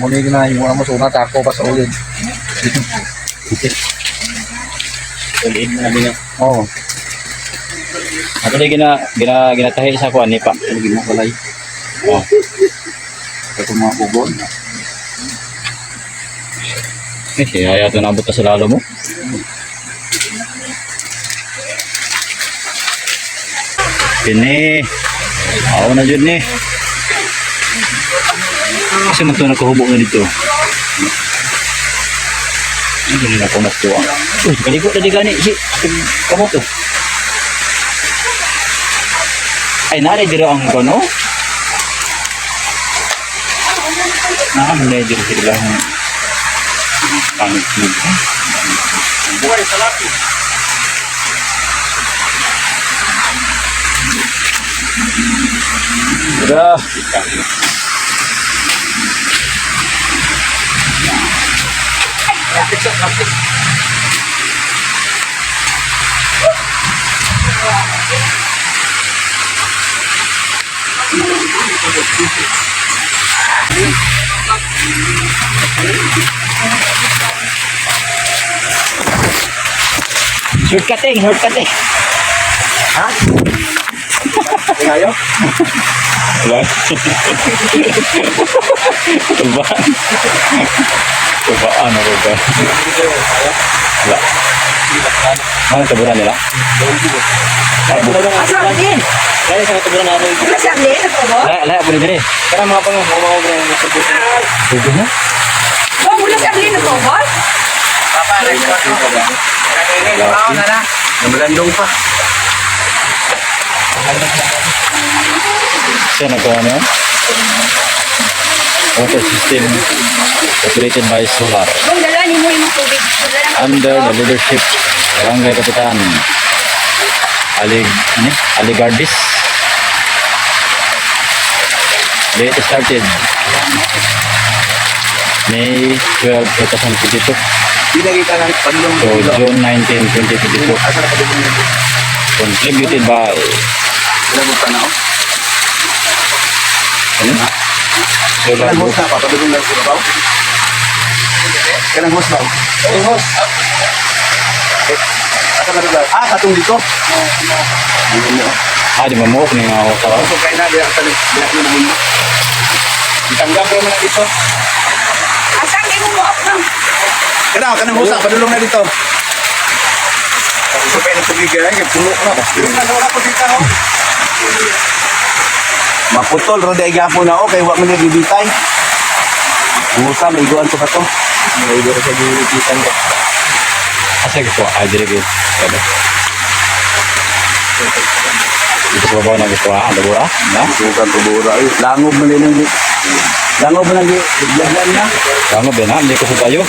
Muna yung ginahin mo sa una tako pa sa ulid. Uliin na din. Oo. Ato di gina gina ginatahi sa kuan ni pa. Ano ginakalay? Oh. Ito mga ugon. Eh, siya ayaw ito nabot na sa lalo mo. Kini. Ako na dyan ni. Kasi man ito nagkahubo na dito. Hindi na ako mas tuwa. Uy, kaliko na di gani. Si, kamo to. Ay, nari dito ang kono. Nari dito sila ang pangit nito. Buhay sa lapi. Udah. Shortcutting, shortcutting. Ha? Kayo? Wala. Tubaan. Tubaan ako ba? Wala. Ano taburan nila? Asa din? Kaya sa taburan namin. Asa din? Nagtubo? Lahat, lahat po diri. Kaya mga pang mga mga Tubo na? Oh, mula sa Arlene nagtubo? Papa, na na. Namalandong pa. Siya nagkawa na yun? Water system operated by solar. Kung dala ni mo yung tubig. Dala ng Under the leadership Barangay Kapitan Alig, ano? Aligardis. Date started May 12, 2022 Di nakita ng panlong. to June 19, 2022. Asa na padulong nito? Contributed by Wala mo tanaw. ano? Solar Kanang Group. host na papadulong lang sila ba? Kanang host ba? Kanang host. Eh, asa na lugar? Ah, katong dito. Ayun mo. Ah, di ba mo? Kung nga ako sa So kay na diya sa diya na mo. Itanggap ra man na dito. Asa ang imo mo up ng Kana kanang host na padulong na dito. So kay na tubig kay puno na. Wala ko dito. Maputol ra dai gyapon na okay wa man gibitay. Musa maiguan ko pa to. Maigo sa gibitan ko. Asa ko? Ah, dire ko. Sabi. Dito sa babaw na gusto ah, labura. Na? Sukan tubura ay langob man din ang langob man ang bigyan na. Tama ba na? Hindi ko sa tayo.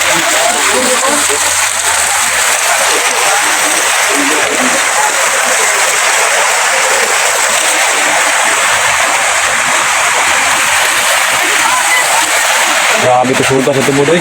Grabe kusuga sa tubod oy.